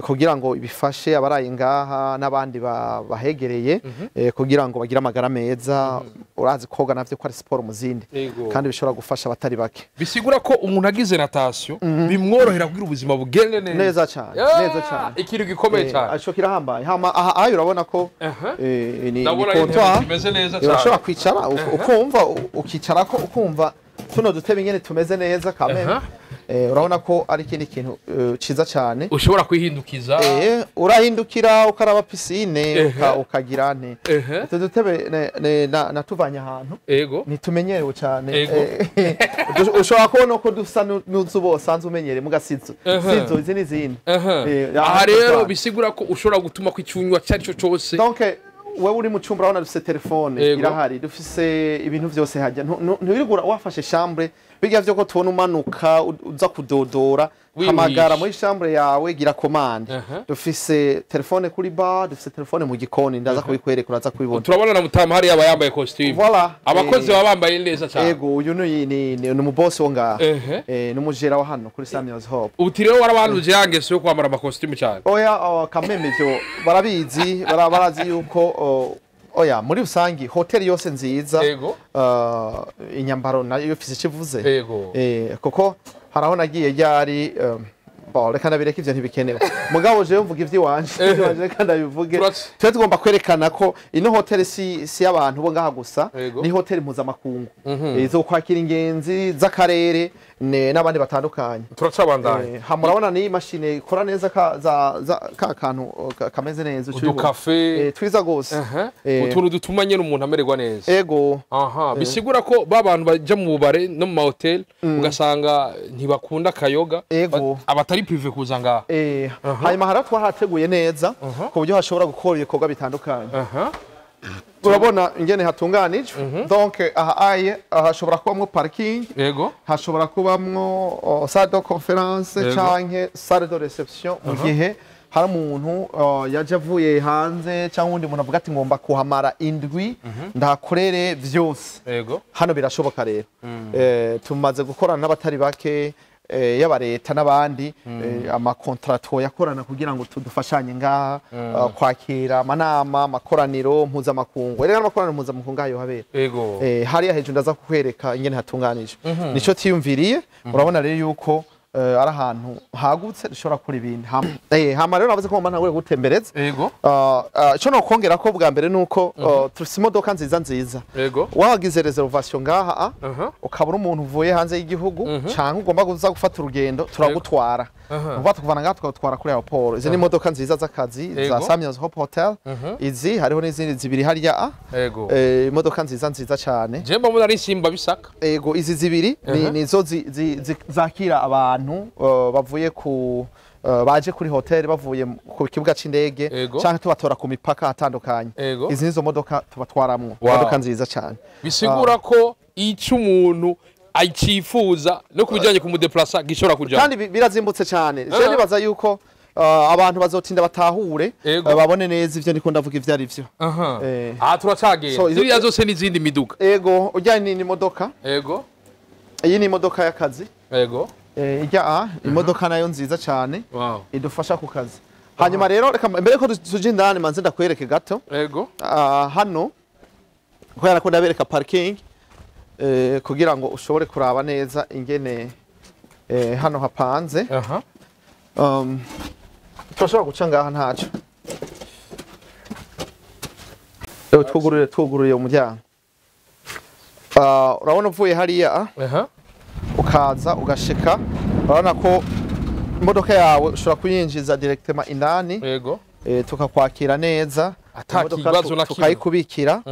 kugira ngo ibifashe abaraye ngaha n'abandi bahegereye, kugira ngo bagire amagara meza. Urazi koga navyo ko ari siporo mu zindi, kandi bishobora gufasha abatari bake. Bisigura ko umuntu agize natation bimworohera kugira ubuzima bugende neza. Neza cyane, neza cyane. Ikintu gikomeye cyane. Ico kirahambaye. Hama aha ayo urabona ko ni Ndabona intebe comptoir. zimeze neza cyane. Urashobora kwicara ukumva ukicarako, ukumva tuno dutebe ingene tumeze neza kameme. Urabona ko ari ikindi kintu ciza cyane. Ushobora kwihindukiza. Urahindukira ukaraba piscine, ukagira nte. Utu dutebe natuvanye ahantu ntitumenyerewe cyane. Ushobora kubona ko dusa n'uzu usanzwe umenyereye muga sizo. Sizo izi n'izindi. Aha rero bisigura ko ushobora gutuma ko icyunywa cyari cyo cyose. Donc wewe uri mu cyumba, urabona dufise telefone irahari, dufise ibintu vyose hajya. Ntiwirigura wafashe chambre bijya vyo ko tubona umanuka uza kudodora. Wiwishe. Hamagara muri chambre yawe, gira commande. Dufise telefone kuri bar, dufise telefone mu gikoni, ndaza kubikwereka, uraza kubibona. Turabona na mutama hariya aba yambaye costume. Voilà. Abakozi baba bambaye neza cyane. Ego, uyu ni umubosi wo ngaha. Ni umujera wa hano kuri Samuel's Hope. Uti rero warabanduje ya ngeso yo kwambara amakositimu cyane. Oya, oh, kameme ivyo barabizi, barazi yuko oya, muri rusangi hoteli yose nziza, inyambaro nayo ifise icyo ivuze. Kuko haraho nagiye ryari, bon, reka ndabireke, ivyo ntibikenewe, mugabo jewe mvuga ivy'iwanje, reka ndabivuge. Twe tugomba kwerekana ko ino hoteli si y'abantu bo ngaha gusa, ni hoteli mpuzamakungu izokwakira ingenzi z'akarere n'abandi batandukanye. Turacabandanya. Ha, murabona ni mashine ikora neza, ka za ka kantu kameze neza, uca ubibona. Udukafe. Twiza gose. Utuntu dutuma nyine umuntu amererwa neza. Ego. Aha, bisigura ko ba bantu baja mu bubare no mu mahoteli ugasanga ntibakunda akayoga, abatari privé kuza ngaha. Hanyuma hari aho twahateguye neza ku buryo hashobora gukora ibikorwa bitandukanye. Urabona ingene hatunganijwe. Donc aha aye hashobora kubamwo parking, hashobora kubamwo salle de conférence canke salle de réception, mu gihe hari umuntu yaje avuye hanze cyangwa uwundi muntu avuga ati ngomba kuhamara indwi ndahakorere vyose. Hano birashoboka rero. Tumaze gukorana n'abatari bake, yaba leta n'abandi, amakontrato yakorana kugira ngo tudufashanye ngaha, kwakira amanama, amakoraniro mpuzamakungu. Rero amakoraniro mpuzamakungu ayo habera. Hariya hejuru ndaza kukwereka ingene hatunganije, nico tiyumviriye. Urabona rero yuko ari ahantu hagutse dushobora gukora ibindi. Hama rero navuze ko ngomba ntangure gutembereza. Ico nokongera ko bwa mbere nuko turafise imodoka nziza nziza. Wagize réservation ngaha, ukabura umuntu uvuye hanze y'igihugu canke ugomba kuza gufata urugendo, turagutwara. Uva tukuvana ngaha tukagutwara kuri aéroport. Izi ni imodoka nziza z'akazi za Samuel's Hope Hotel. Izi hariho n'izindi zibiri hariya. Imodoka nziza nziza cyane. Je mbona ari simba bisaka. Ego, izi zibiri ni nizo zakira abantu bavuye ku baje kuri hotel bavuye ku kibuga c'indege canke tubatora ku mipaka atandukanye. Izi nizo modoka tubatwaramwo. Imodoka nziza cyane. Bisigura ko ico umuntu acifuza no kubijanye kumudeplasa gishobora kuja. Kandi birazimbutse cyane. Je nibaza yuko abantu bazotinda batahure, babone neza ivyo ndiko ndavuga ivyo ari vyo. Aha turacagenda. So, Ziriya zose n'izindi miduga. Ego, ujyanye n'imodoka. Iyi ni imodoka y'akazi. Ijya a imodoka nayo nziza cyane, idufasha ku kazi. Hanyuma rero reka mbere ko tuja indani manze ndakwereke gato. Hano kubera ko ndabereka parking, kugira ngo ushobore kuraba neza ingene hano hapanze. Turashobora guca ngaha ntaco. Twugurure umuryango. Urabona uvuye hariya, ukaza ugashika, urabona ko imodoka yawe ushobora kuyinjiza directement indani. Tukakwakira neza. Ata Imodoka kibazo na kimwe. tukayikubikira,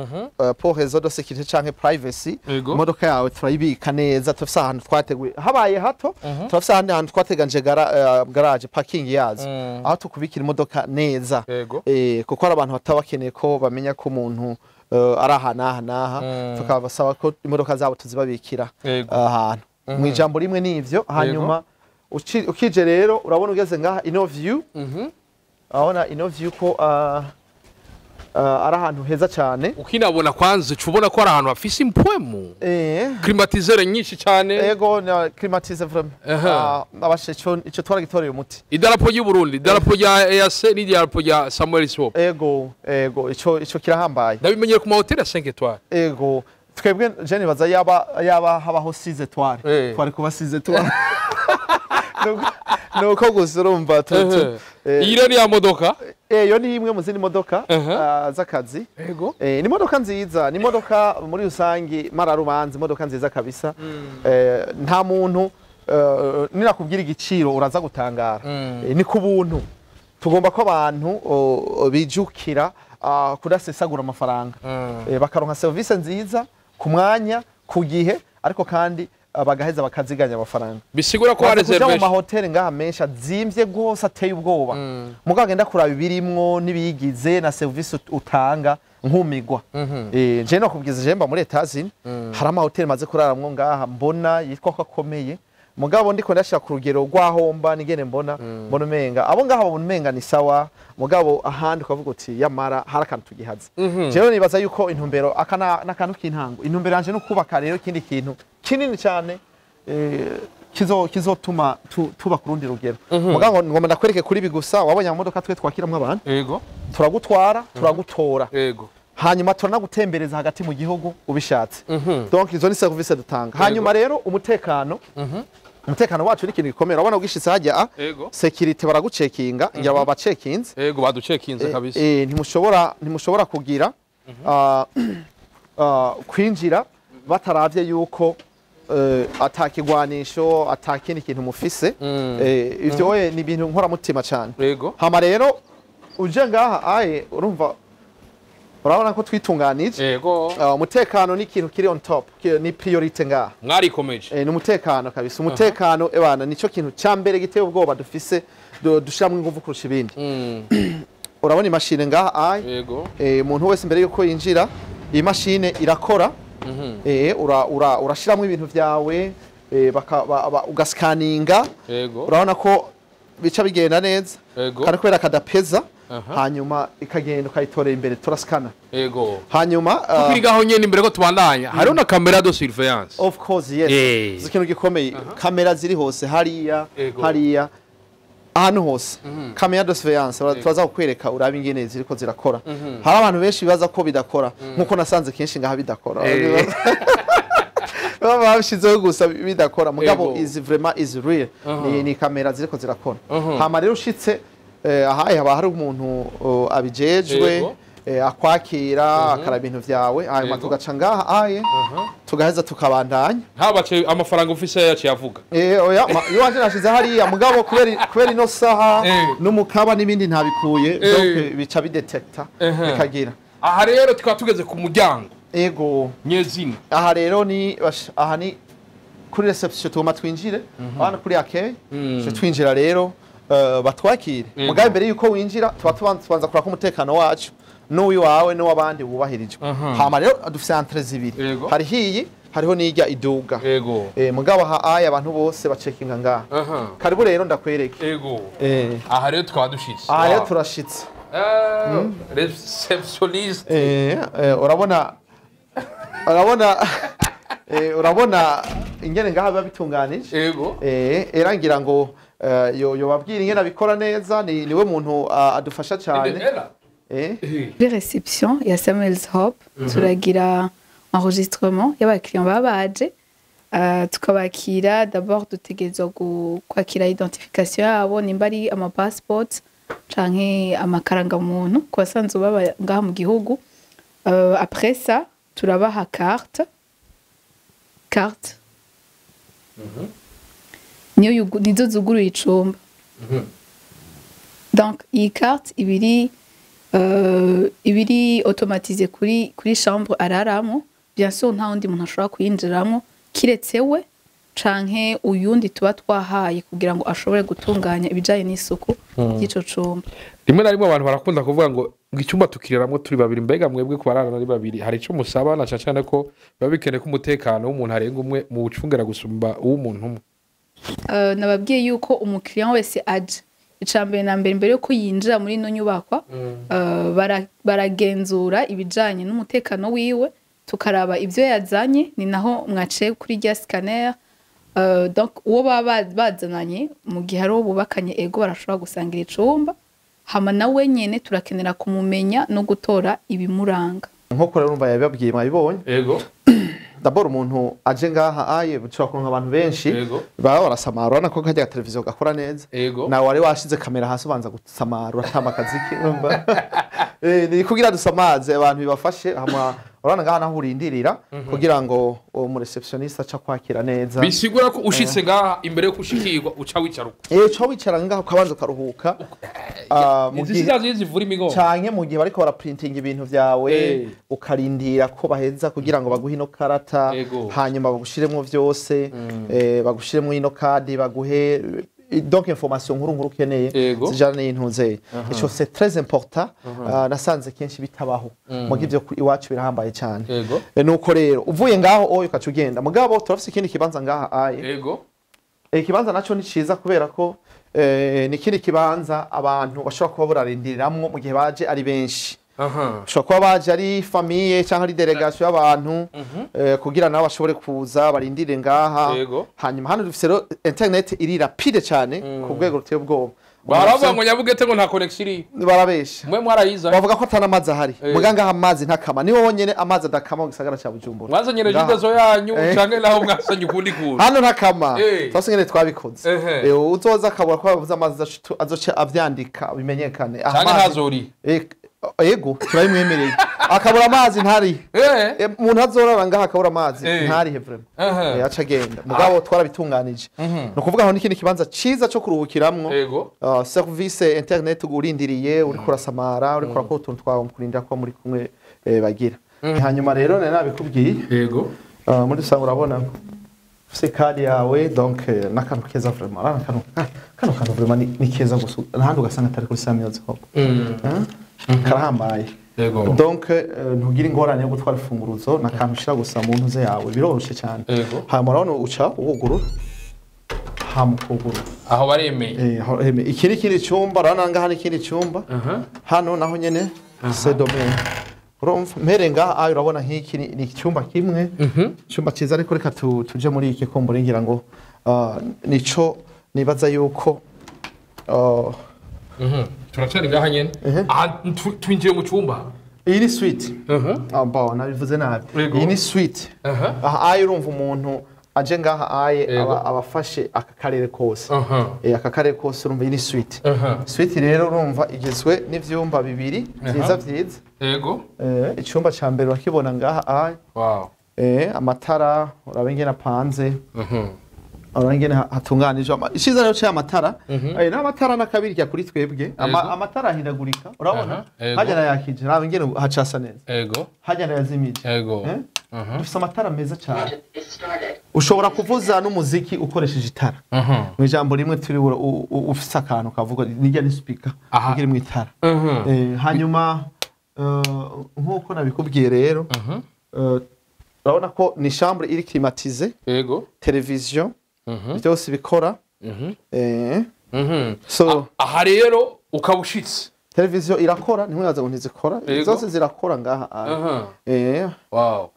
pour raison de sécurité canke privacy. Imodoka yawe turayibika neza, turafise ahantu twateguye. Habaye hato, turafise ahandi hantu twateganje, garage parking yazo, aho tukubikira imodoka neza. Kuko hari abantu bataba bakeneye ko bamenya ko umuntu ari aha n'aha n'aha, tukabasaba ko imodoka zabo tuzibabikira ahantu. Mu ijambo rimwe n'ivyo. Hanyuma ukije rero urabona ugeze ngaha ino view, urabona ino view ko Ari ahantu heza cyane. Ukinabona kwanza uca ubona ko ari ahantu hafise impwemu, climatiseur nyinshi cyane. Ego, na climatisé vraiment. Abashe ico twaragitoreye umuti. Idarapo ry'u Burundi, idarapo rya EAC n'idarapo rya Samuel Hope. Ego, ico kirahambaye. Ndabimenyere ku mahoteli ya 5 étoiles. Ego, twebwe je nibaza yaba habaho 6 étoiles, twari kuba 6 étoiles. Nuko gusa urumva Iyi rero ni ya modoka. Iyo ni imwe mu zindi modoka z'akazi. Ni imodoka nziza, ni imodoka muri rusangi mararubanza, imodoka nziza kabisa. Nta muntu ninakubwira igiciro uraza gutangara. Ni ku buntu. Tugomba ko abantu bijukira kudasesagura amafaranga, bakaronka serivisi nziza ku mwanya, ku gihe, ariko kandi bagaheza bakaziganya amafaranga. Bisigura ko Kuja mu réservation. mahoteli ngaha menshi azimvye gose, ateye ubwoba, mugabo agenda kuraba ibirimwo n'ibiyigize na serivisi utanga, nkumigwa. Je no kubwiza, je mba muri Etats-Unis, hari amahoteli maze kuraramwo ngaha mbona yitwa ko akomeye, mugabo ndiko ndashira ku rugero rwahomba nigene mbona umenga abo ngaha babona umenga ni sawa, mugabo ahandi ukavuga uti yamara hari akantu tugihaze. Jewe nibaza yuko intumbero aka n'akantu k'intango, intumbero yanje no kubaka rero ikindi kintu kinini cyane kizotuma tuba ku rundi rugero. Mugabo ngomba ndakwereke kuri ibi gusa. Wabonye amamodoka twe twakiramwo abantu, turagutwara, turagutora, hanyuma turanagutembereza hagati mu gihugu ubishatse. Donc izo ni service dutanga. Hanyuma rero umutekano wacu ni ikintu gikomeye. Urabona ugishitse hajya a sécurité baragucekinga, ngira baba bacekinze. Ego, baducekinze kabisa. Ntimushobora kugira kwinjira bataravye yuko atakigwanisho, atakindi kintu mufise. Ivyo we ni ibintu nkoramutima cyane. Hama rero uje ngaha aye, urumva, urabona ko twitunganije. Umutekano ni ikintu kiri on top, ni priorité ngaha. Mwarikomeje. Ni umutekano kabisa, umutekano ebana nico kintu ca mbere giteye ubwoba dufise, dushiramwo inguvu kurusha ibindi. Urabona imashine ngaha aye. Umuntu wese mbere yuko yinjira, iyi mashine irakora. Urashiramwo ibintu vyawe, ugasikaninga. Urabona ko bica bigenda neza kandi kubera kadapeza, hanyuma ikagenda ukayitorera imbere, turasikana. Hanyuma Tukiri gaho nyene, imbere ko tubandanya, hariho na caméra de surveillance. Of course, yes. Izi kintu gikomeye, kamera ziri hose hariya, hariya ahantu hose caméra de surveillance. Turaza kukwereka urabe ingene ziriko zirakora. Hari abantu benshi bibaza ko bidakora, nkuko nasanze kenshi ngaha bidakora, baba babishizeho gusa bidakora, mugabo is vraiment is real. Ni kamera ziriko zirakora. Hama rero ushitse ahaye, haba hari umuntu abijejwe, akwakira, akara ibintu vyawe, hanyuma tugaca ngaha aye, tugaheza tukabandanya. Ntabace amafaranga ufise yaciye avuga. Oya, iwanje nashize hariya, mugabo kubera ino saha n'umukaba n'ibindi ntabikuye, donc bica bidetekta bikagira. Aha rero tukaba tugeze ku muryango nyezina. Aha rero ni aha ni kuri réception, tugomba twinjire hano kuri accueil. Tuje twinjira rero, batwakire. Mugabo imbere yuko winjira, tuba tubanza kuraka umutekano wacu n'uwiwawe n'uw'abandi wubahirijwe. Hama rero dufise entrée zibiri. Hariho iyi, hariho n'ijya iduga. Mugabo aha aya abantu bose bacekinga ngaha. Karibu rero ndakwereke. Aha rero tukaba dushitse. Aha rero turashitse. Réceptionniste. Urabona ingene ngaha biba bitunganije. Era ngira ngo yo babwira ingene abikora neza, ni niwe muntu adufasha cyane. Ela. Kuri réception ya Samuel's Hope turagira enregistrement y'abakiriya baba baje, tukabakira. D'abord dutegerezwa kwakira identification yabo, nimba ari ama passport canke amakarangamuntu ku basanzwe baba ngaha mu gihugu. Après ça turabaha carte niyo nizo zuguruye icumba. Donc iyi carte ibiri automatisée kuri chambre araramo. Bien sûr nta wundi muntu ashobora kuyinjiramo kiretse we canke uyundi tuba twahaye kugira ngo ashobore gutunganya ibijanye n'isuku ry'ico cumba. Rimwe na rimwe abantu barakunda kuvuga ngo icyumba tukiriramwo turi babiri. Mbega mwebwe ku bararana ari babiri hari ico musaba, na cane cane ko biba bikeneye ko umutekano w'umuntu arenga umwe muwucungera gusumba uw'umuntu umwe? Nababwiye yuko umukiriya wese aje Icambere na mbere, mbere yuko yinjira muri ino nyubakwa, baragenzura ibijanye n'umutekano wiwe, tukaraba ibyo yazanye. Ni naho mwaciye kuri rya scanner. Donc uwo baba bazananye, mu gihe ari uwo bubakanye, ego, barashobora gusangira icumba. Hama nawe nyene turakenera kumumenya no gutora ibimuranga. Nkuko rero urumva yabibabwiye, mwabibonye. D'abord umuntu aje ngaha aye ushobora kuronka abantu benshi baba barasamara. Urabona ko kajya televiziyo gakora neza. Nawe wari washize kamera hasi, ubanza gusamara, uratamba akaziki, urumva. Ni kugira dusamaze abantu bibafashe. Hama urabona ngaha naho urindirira kugira ngo uwo mu réceptionniste aca kwakira neza. Bisigura ko ushitse ngaha, imbere yo gushikirwa uca wicara uko? Uca wicara ngaha ukabanza ukaruhuka. Mu Izi gihe sizazi zivura imigongo. Canke mu gihe bariko baraprintinga ibintu vyawe, ukarindira ko baheza kugira ngo baguhe ino karata, hanyuma bagushiremwo vyose, bagushiremwo ino kadi, baguhe donc information nkuru nkuru ukeneye zijana n'intuze. Ico c'est très important. Nasanze kenshi bitabaho mu ivyo iwacu birahambaye cyane. Nuko rero uvuye ngaho oyo ukaca ugenda, mugabo turafise ikindi kibanza ngaha aye. Ikibanza naco ni ciza kubera ko ni ikindi kibanza abantu bashobora kuba bararindiriramwo mu gihe baje ari benshi. Bashobora kuba baje ari famille cyangwa ari délégation y'abantu, kugira nabo bashobore kuza barindire ngaha. Hanyuma hano dufise rero internet iri rapide cyane ku rwego ruteye ubwoba. Baravuga ngo Nyabugete ngo nta connexion iri. Barabesha. Mwe mwarayiza. Bavuga ko atana amazi ahari. Muga ngaha amazi ntakama, niho honyene amazi adakama mu gisagara ca Bujumbura. Mwazanye Ngaha. Regideso yanyu canke naho mwazanye ukundi kuntu? Hano ntakama. Twase ngene twabikoze. Uzoza akabura ko bavuze amazi azoca avyandika bimenyekane. Aha Canke ntazori. Ego, turabimwemereye, akabura amazi ntari. Umuntu azorara ngaha akabura amazi ntarihe vraiment. Aca agenda, mugabo twarabitunganije. Ni ukuvuga aho n'ikindi kibanza ciza co kuruhukiramwo. Service internet, urindiriye, uriko urasamara, uriko urakora utuntu twawe mu kurindira ko muri kumwe bagira. Hanyuma rero nari nabikubwiye. Muri rusange urabona ufise kadi yawe, donc n'akantu keza vraiment. Urabona kano kano kantu vraiment ni keza gusa ahandi ugasanga atari kuri Samuels Hope. Karahambaye. Donc ntugira ingorane yo gutwara imfunguruzo, n'akantu ushira gusa mu ntuze yawe, biroroshe cyane. Hanyuma urabona uca wugurura, hama ukugurura. Aho baremeye. Iki ni ikindi cyumba. Urabona ngaha ni ikindi cyumba. Hano naho nyene c'est domaine. Urumva mpere ngaha ayo urabona nk'iki ni icyumba kimwe, icyumba cyiza. Ariko reka tuje muri iki kumbura ngira ngo nico nibaza yuko Turacari ngaha nyene. Aha twinjiye mu cyumba. Iyi ni suite. Ah bon, nabivuze nabi. Iyi ni suite. Aha ayo urumva umuntu aje ngaha aye aba afashe aka karere kose. Aka karere kose, urumva iyi ni suite. Suite rero urumva igizwe n'ivyumba bibiri vyiza vyiza. Icyumba ca mbere urakibona ngaha aye. Amatara uraba ingene apanze, uraba ingene hatunganijwe. Iciza rero c'aya matara, n'amatara n'akabirya kuri twebwe. Amatara ahindagurika, urabona? Hajya nayakije, raba ingene hacasa neza. Hajya nayazimije. Dufise amatara meza cyane, ushobora kuvuza n'umuziki ukoresheje itara. Mu ijambo rimwe turi ufise akantu kavuga nijya ni speaker iri mu itara. Hanyuma nk'uko nabikubwiye rero, urabona ko ni chambre iri climatisée, television, byose bikora. So Aha rero ukaba ushitse. Televiziyo irakora, ntimwibaze ngo ntizikora. Zose zirakora ngaha.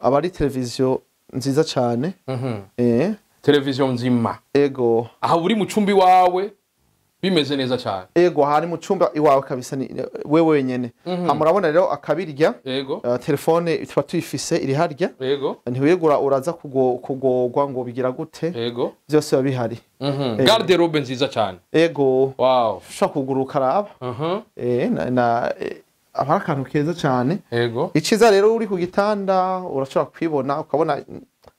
Aba ari televiziyo nziza cyane. Televiziyo nzima. Ego. Aha uri mu cumbi wawe bimeze neza cyane. Ego, aha ni mu cumba iwawe kabisa, ni wewe wenyene. Hama urabona rero akabirya, telefone tuba tuyifise iri harya. Ntiwigura uraza kugogwa ngo bigira gute. Byose biba bihari. Garde-robe nziza cyane. Ego. Ushobora kugura ukaraba. Na aba ari akantu keza cyane. Iciza rero uri ku gitanda urashobora kwibona, ukabona,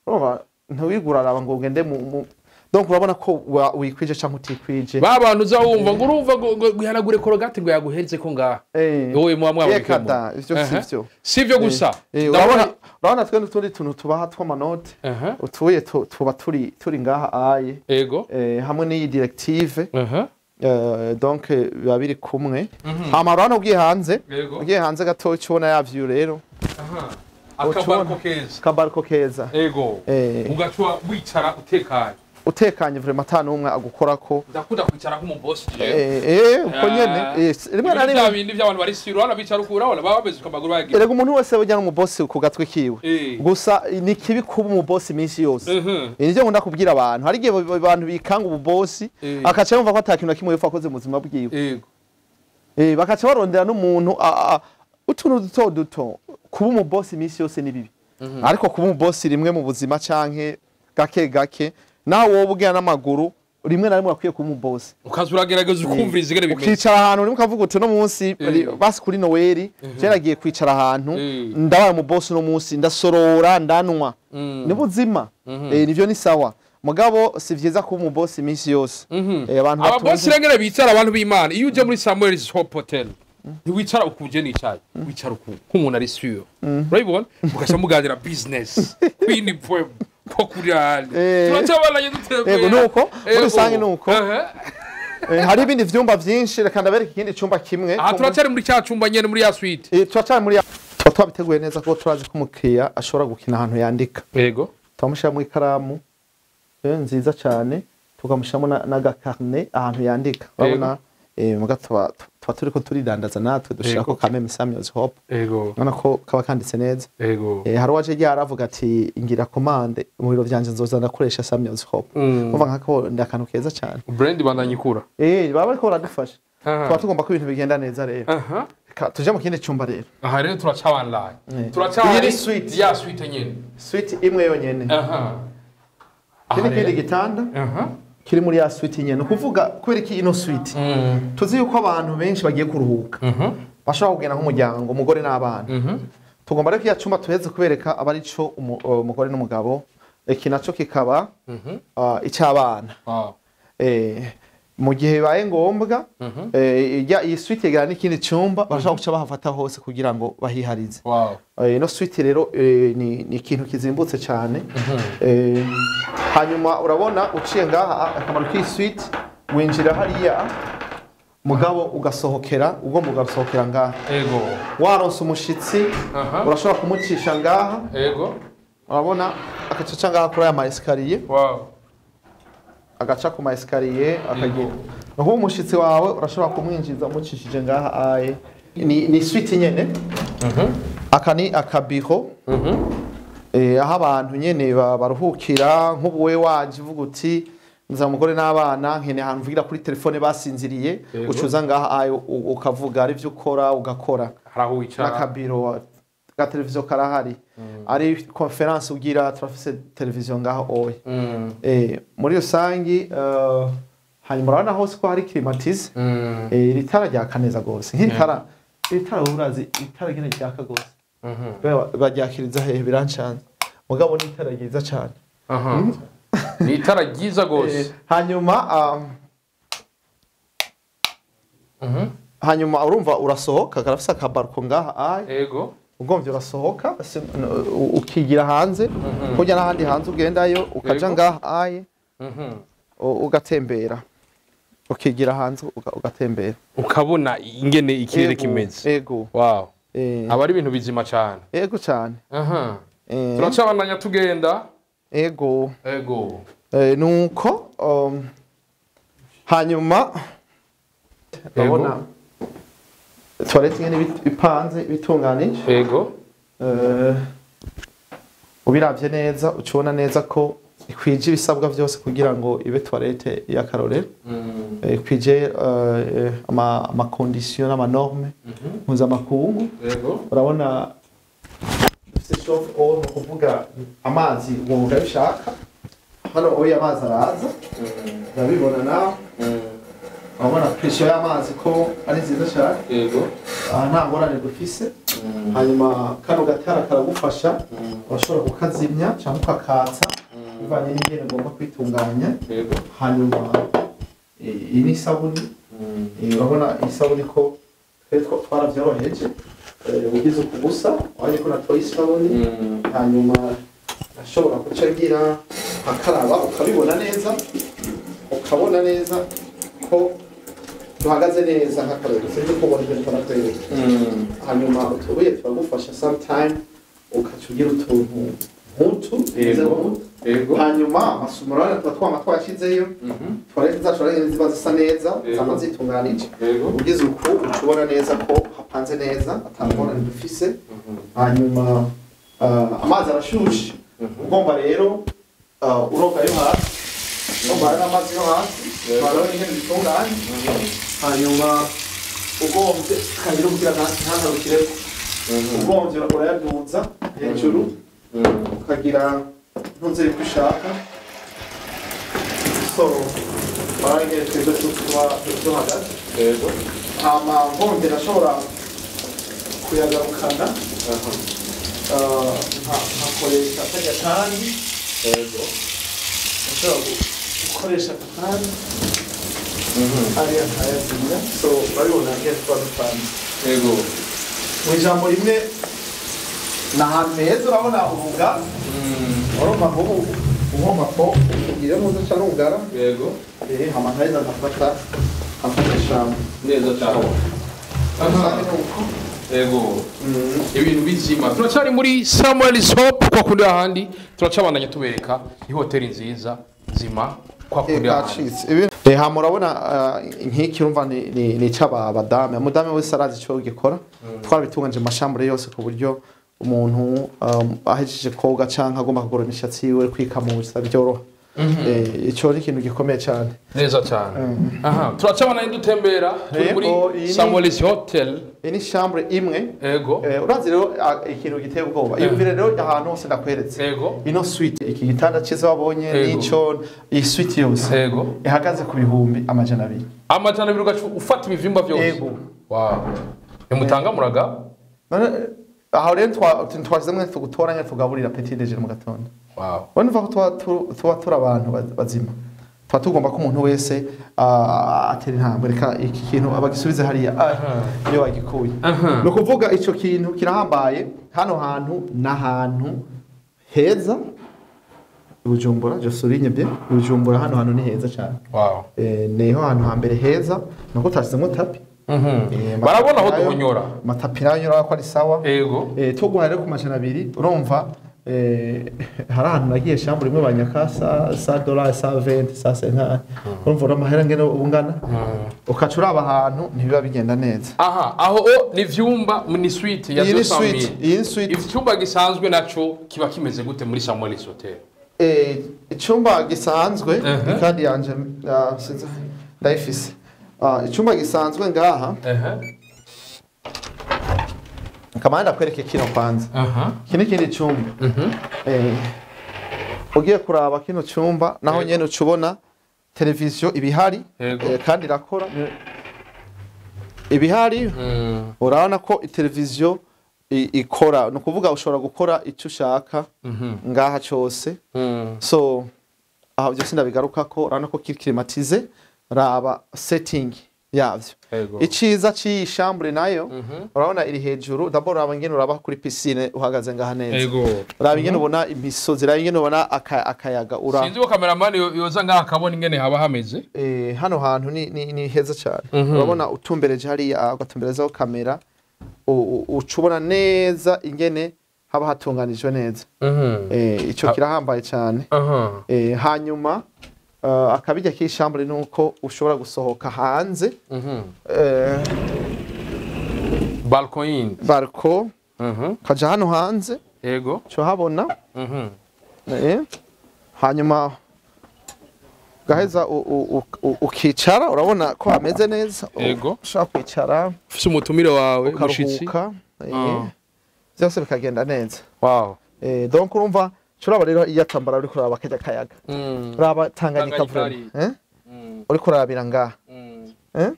urumva ntiwigura araba ngo ugende mu donc urabona ko wikwije canke utikwije. Ba bantu uza wumva ngo urumva ngo guhanagure Colgate ngo yaguhereze ko ngaha. Wowe muba mwabonye. Reka da, ivyo sivyo. Sivyo gusa. Urabona twe n'utundi tuntu tubaha tw'amanote, utuye tuba turi ngaha aye. Hamwe n'iyi directive. Donc biba biri kumwe. Hama urabona ugiye hanze, ugiye hanze gato ucubona ya view rero. Akabarko keza. Kabarko keza. Ugaca wicara utekanye. Utekanye vraiment, ata n'umwe agukorako. Ndakunda kwicara nk'umubosi jewe. Uko nyene. Rimwe na Ibintu rimwe bya bindi by'abantu bari siro hano bicara ukura, urabona baba bameze amaguru bayagira. Erega umuntu wese burya n'umubosi ku gatwe kiwe. Gusa ni kibi kuba umubosi iminsi yose. Nivyo nkunda kubwira abantu. Hari igihe abantu bikanga ububosi, akaca yumva ko ata kintu na kimwe yopfa akoze mu buzima bwiwe. Bakaca barondera n'umuntu utuntu duto duto. Kuba umubosi iminsi yose ni bibi, ariko kuba umubosi rimwe mu buzima canke gake gake, nawe wowe ugenda n'amaguru, rimwe na rimwe akwiye kuba umubosi. Ukaza uragerageza ukumviriza ingene bimeze. Ukicara ahantu rimwe ukavuga uti: "Uno munsi basi kuri Noweli je nagiye kwicara ahantu, ndabaye umubosi uno munsi, ndasorora, ndanwa." Ni buzima. Nivyo ni sawa, mugabo si vyiza kuba umubosi iminsi yose. Abantu Ababosi batunze rero ngene bicara, abantu b'Imana, iyo uje muri Samuel's Hope Hotel ntiwicara ukuje nicaye, wicara uku nk'umuntu ari sûr, urabibona, mugaca muganira business kwini poem ko kuri handi. Turacabananye dutembera. Yego, nuko muri rusange nuko. Hari ibindi vyumba vyinshi, reka ndabereka ikindi cumba kimwe. Aha turacyari muri cya cumba nyene, muri ya suite. Turacari muri tuba twabiteguye neza kuko turazi ko umukiriya ashobora gukina ahantu yandika. Turamushyiramo ikaramu nziza cyane, tukamushyiramo n'agakarne ahantu yandika, urabona. Muga tuba turiko turidandaza natwe, dushirako kameme Samuel's Hope. Urabona ko kaba kanditse neza. Hari uwaje ryari avuga ati: "Ngira commande mu biro vyanje, nzoza ndakoresha Samuel's Hope." Umva nkako ndi akantu keza cyane. Brand bandanye ikura. Baba bariko baradufasha. Tuba tugomba ko ibintu bigenda neza rero. Reka tuje mu kindi cumba rero. Aha rero turacabandanya. Turacabandanya. Iyi ni suite. Ya suite nyene. Suite imwe yonyene. Iki ni Aha ikindi rero. gitanda kiri muri ya suite nyene. Ni ukuvuga kubera iki ino suite? Tuzi yuko abantu benshi bagiye kuruhuka bashobora kugenda nk'umuryango, umugore n'abana. Tugomba rero ko iya cumba tuheze kubereka aba arico umugore n'umugabo, iki naco kikaba icy'abana. Mu gihe bibaye ngombwa, iyi suite yegerana n'ikindi cumba, barashobora guca bahafata hose kugira ngo bahiharize. Ino suite rero ni ikintu kizimbutse cyane. Hanyuma urabona uciye ngaha, akamaro k'iyi suite, winjira hariya mugabo ugasohokera, ugomba ugasohokera ngaha. Waronse umushitsi, urashobora kumucisha ngaha. Urabona agacaca ngaha kuri aya ma escalier, agaca ku ma escalier akagira. Ni ukuvuga umushitsi wawe urashobora kumwinjiza umucishije ngaha aye. Ni suite nyene. Aka ni akabiro aho abantu nyene baruhukira. Nk'ubu we waje uvuga uti: "Nza umugore n'abana, nkeneye ahantu mvugira kuri telefone basinziriye." Ucuza ngaha ayo ukavuga, ari byo ukora ugakora. Hari aho wicara. N'akabiro ga televiziyo karahari, ari conférence ugira, turafise televiziyo ngaho oya. Muri rusangi hanyuma urabona hose ko hari climatisé. Iri tara ryaka neza gose, nk'iri tara, iri tara urazi itara nyene ryaka gose. Baryakiriza hehe? Birancanze, mugabo ni itara ryiza cane. Aha. Ni itara ryiza gose. Hanyuma hanyuma urumva urasohoka, karafise akabarko ngaha ayi. Ugomvye urasohoka, ukigira hanze kurya n'ahandi hanze ugendayo, ukaja ngaha ayi, ugatembera, ukigira hanze, ugatembera. Ukabona ingene ikirere kimeze. Ego. Aba ari ibintu bizima cyane. Ego cyane. Turacabandanya tugenda. Ego. Nuko hanyuma urabona toilette ingene ipanze, bitunganije. Ubiravye neza ucubona neza ko ikwije ibisabwa vyose kugira ngo ibe toilette y'akarorero. Ikwije ama condition n'ama norme mpuzamakungu. Urabona dufise chauffe-eau, ni ukuvuga amazi woga bishaka hano oya, amazi araza, urabibona nawe. Urabona pression y'amazi ko ari nziza cyane. Aha nta ngorane dufise. Hanyuma kano gatara karagufasha, urashobora kukazimya cyangwa ukakatsa bivanye n'ingene ugomba kwitunganya. Hanyuma iyi ni isabuni. Urabona isabuni ko twe twaravyoroheje. Ugize ukubusa waje ko natoye isabuni, hanyuma ashobora guca ngira akaraba, ukabibona neza, ukabona neza ko duhagaze neza nk'akarorero. Sinzi ko ubona ibyo turakwereka. Hanyuma utubuye turagufasha, sometime ukaca ugira utuntu nk'utu tumeze nk'utu. Yego. Hanyuma amasumo urabona tuba twama twashizeyo. Toilette zacu urabona ziba zisa neza, zama zitunganije. Ugize uku uca ubona neza ko hapanze neza, ata ngorane dufise. Hanyuma amazi arashushe. Ugomba rero uroga yo hasi, ugomba rero amazi yo hasi, urabona ingene bitunganye. Hanyuma ugombye kagira ubwira ntangarukireko, ugombye urayaduza hejuru, ukagira ntuze yuko ushaka. So urabona ingene twebwe tuba duhagaze. Hama ngombye nashobora kuyagarukana, nkakoresha akarya kandi. Nashobora gukoresha aka kandi ariya nkayazimya. So urabibona ingene tuba dupanze. Mu ijambo rimwe, ni ahantu heza. Urabona uruga, urumva ngo ubu ugomba ko ugira muzo ca rugara. Hama nkaheza nkafata ijambo. Neza cyane. Rusange ni uko. Ibintu bizima. Turacyari muri Samuel's Hope kwa kundi ahandi, turacabandanya tubereka ihoteli nziza nzima kwa kundi ahandi. Kacitse. Hama urabona nk'iki urumva ni ic'aba badame. Umudame wese arazi ico gikora. Twarabitunganyije mu mashambure yose ku buryo umuntu ahejeje koga canke agomba kugorora imishatsi yiwe, kwikamuza byoroha. Ico ni ikintu gikomeye cyane. Neza cyane. Aha, turacabandanya dutembera turi muri Yego, Samuel's Hotel. Iyi ni chambre imwe. Urazi rero ikintu giteye ubwoba, iyumvire rero ahantu hose ndakweretse. Ino suite, iki gitanda cyiza wabonye, n'ico iyi suite yose ihagaze ku 200,000. 200 ugaca ufata ibivyumba byose? Yego. Wow, nimutanga muraga. None aho rero twashizemwo tugutoranya tugaburira petit déjeuner mu gatondo. Urumva ko tuba turi abantu bazima, tuba tugomba ko umuntu wese atera intambwe. Reka iki kintu abagisubize hariya iyo bagikuye. Ni ukuvuga ico kintu kirahambaye. Hano hantu ni ahantu heza i Bujumbura, je souligne bien, i Bujumbura hano hantu ni heza cyane. Niho hantu hambere heza, nuko utashizemo tapis. Barabona aho amatapi nayo- duhonyora. Amatapi nayo urabona ko ari sawa. Tugura rero ku 200, urumva hari ahantu nagiye chambre imwe banyaka sa dollar, 120, 150. Urumva uri amahera ngene ungana, ukaca uraba ahantu ntibiba bigenda neza. Aha, aho o ni vyumba, ni suite ya Iyi ni 200 suite, 000. iyi ni suite. Icyumba gisanzwe naco kiba kimeze gute muri Samuel's Hotel? Icyumba gisanzwe, kandi yanje sinzi ndayifise. Icyumba gisanzwe ngaha, kamana ndakwereke kino kwanza. Iki ni ikindi cyumba. Ugiye kuraba kino cyumba naho nyene uca ubona televiziyo ibihari, kandi irakora ibihari. Urabona ko iteleviziyo ikora, ni ukuvuga ushobora gukora icyo ushaka ngaha cyose. So aho byose ndabigaruka ko urabona ko kiri climatisé, raba setting yavyo. Iciza cy'iyi chambre nayo, urabona iri hejuru. D'abord uraba ingene uraba kuri piscine uhagaze ngaha neza. Uraba ingene ubona imisozi, uraba ingene ubona akayaga ura. Sinzi ko cameraman yoza ngaha akabona ingene haba hameze. Hano hantu ni heza cyane. Urabona utumbereje hariya, ugatumberezaho kamera, uca ubona neza ingene haba hatunganijwe neza. Ico kirahambaye cyane. Hanyuma akabijya k'ishambure ni uko ushobora gusohoka hanze. Balcon yindi. Balcon, ukaja hano hanze, uca uhabona. Hanyuma ugaheza ukicara, urabona ko hameze neza. Ushobora kwicara, Ufise umutumire wawe, umushitsi. ukaruhuka, byose bikagenda neza. Donc urumva curaba rero iyo atambara uri kuraba kajya kayaga, uraba Tanganyika. Tanganyika. Vraiment, eh? Uri kurabira ngaha, eh?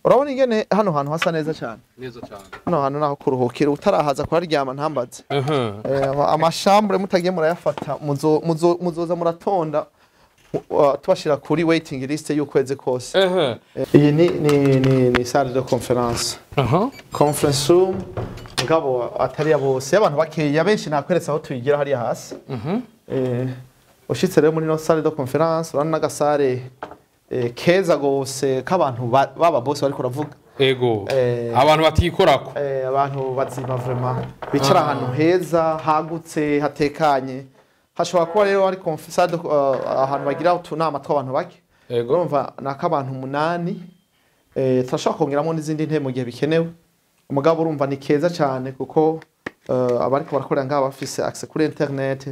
Urabona ingene hano hantu hasa neza cyane. Neza cyane. Hano hantu naho kuruhukira, utarahaza kuharyama ntambaze. Amashambure mutagiye murayafata, muzoza muratonda, tubashira kuri waiting list y'ukwezi kose. Iyi ni salle de conférence, conference room, mugabo atari ya bose, y'abantu bakeya. Benshi nakweretse aho tuyigira hariya hasi. Ushitse rero muri no salle de conférence, urabona n'agasare keza gose k'abantu baba bose bariko baravuga. Abantu batikorako. Abantu bazima vraiment, bicara ahantu heza hagutse hatekanye. Hashobora kuba rero ari salle ahantu bagira utunama tw'abantu bake. Urumva nakabantu 8, turashobora kongeramo n'izindi ntebe mu gihe bikenewe. Umugabo urumva ni keza cyane kuko abariko barakorera ngaha bafise access kuri internet,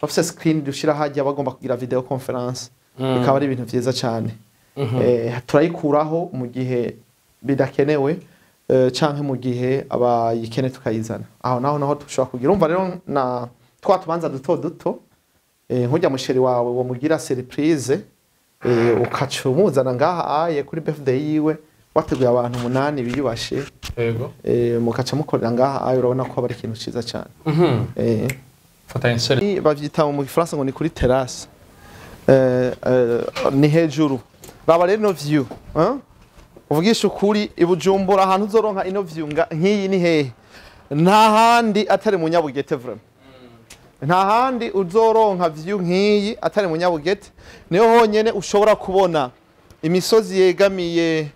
bafise screen dushira hajya bagomba kugira video conference, bikaba ari ibintu vyiza cyane. Turayikuraho mu gihe bidakenewe, canke mu gihe abayikene tukayizana aho naho dushobora kugira. Urumva rero na twa tubanza duto duto, nkujya musheri wawe wo mugira surprise, ukaca umuzana ngaha aye kuri birthday yiwe, wateguye abantu 8 biyubashe. Mukaca mukorera ngaha aye, urabona ko aba ari ikintu ciza cyane. Fata inseri. Bavyita mu gifaransa ngo ni kuri terrasse, ni hejuru. Raba rero ino view, uvugisha ukuri, i Bujumbura ahantu uzoronka ino view nk'iyi ni hehe? Nta handi atari mu Nyabugete vraiment. Nta handi uzoronka view nk'iyi atari mu Nyabugete. Niho honyene ushobora kubona imisozi yegamiye,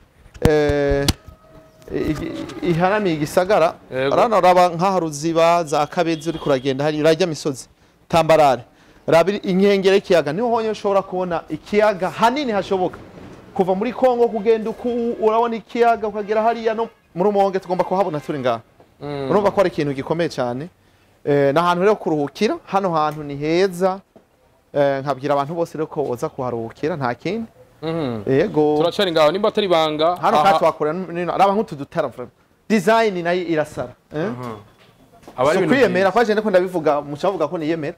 ihanamiye igisagara. Rano raba nkaha Ruziba za Kabezi, uri kuragenda hari urajya misozi tambarare, raba inkengero y'ikiyaga. Niho honyene ushobora kubona ikiyaga hanini hashoboka, kuva muri Kongo kugenda uku urabona ikiyaga ukagera hariya no muri Rumonge, tugomba kuhabona turi ngaha. Urumva ko ari ikintu gikomeye cyane. N'ahantu rero kuruhukira, hano hantu ni heza. Nkabwira abantu bose rero ko boza kuharuhukira, nta kindi. Yego. Turacari ngaho, nimba atari banga. Hano kandi twakora raba nk'utu dutara vraiment. Design nayo irasara. Aba ari So ibintu kwiyemera byiza. kwaje ndiko ndabivuga, mucavuga ko niyemera.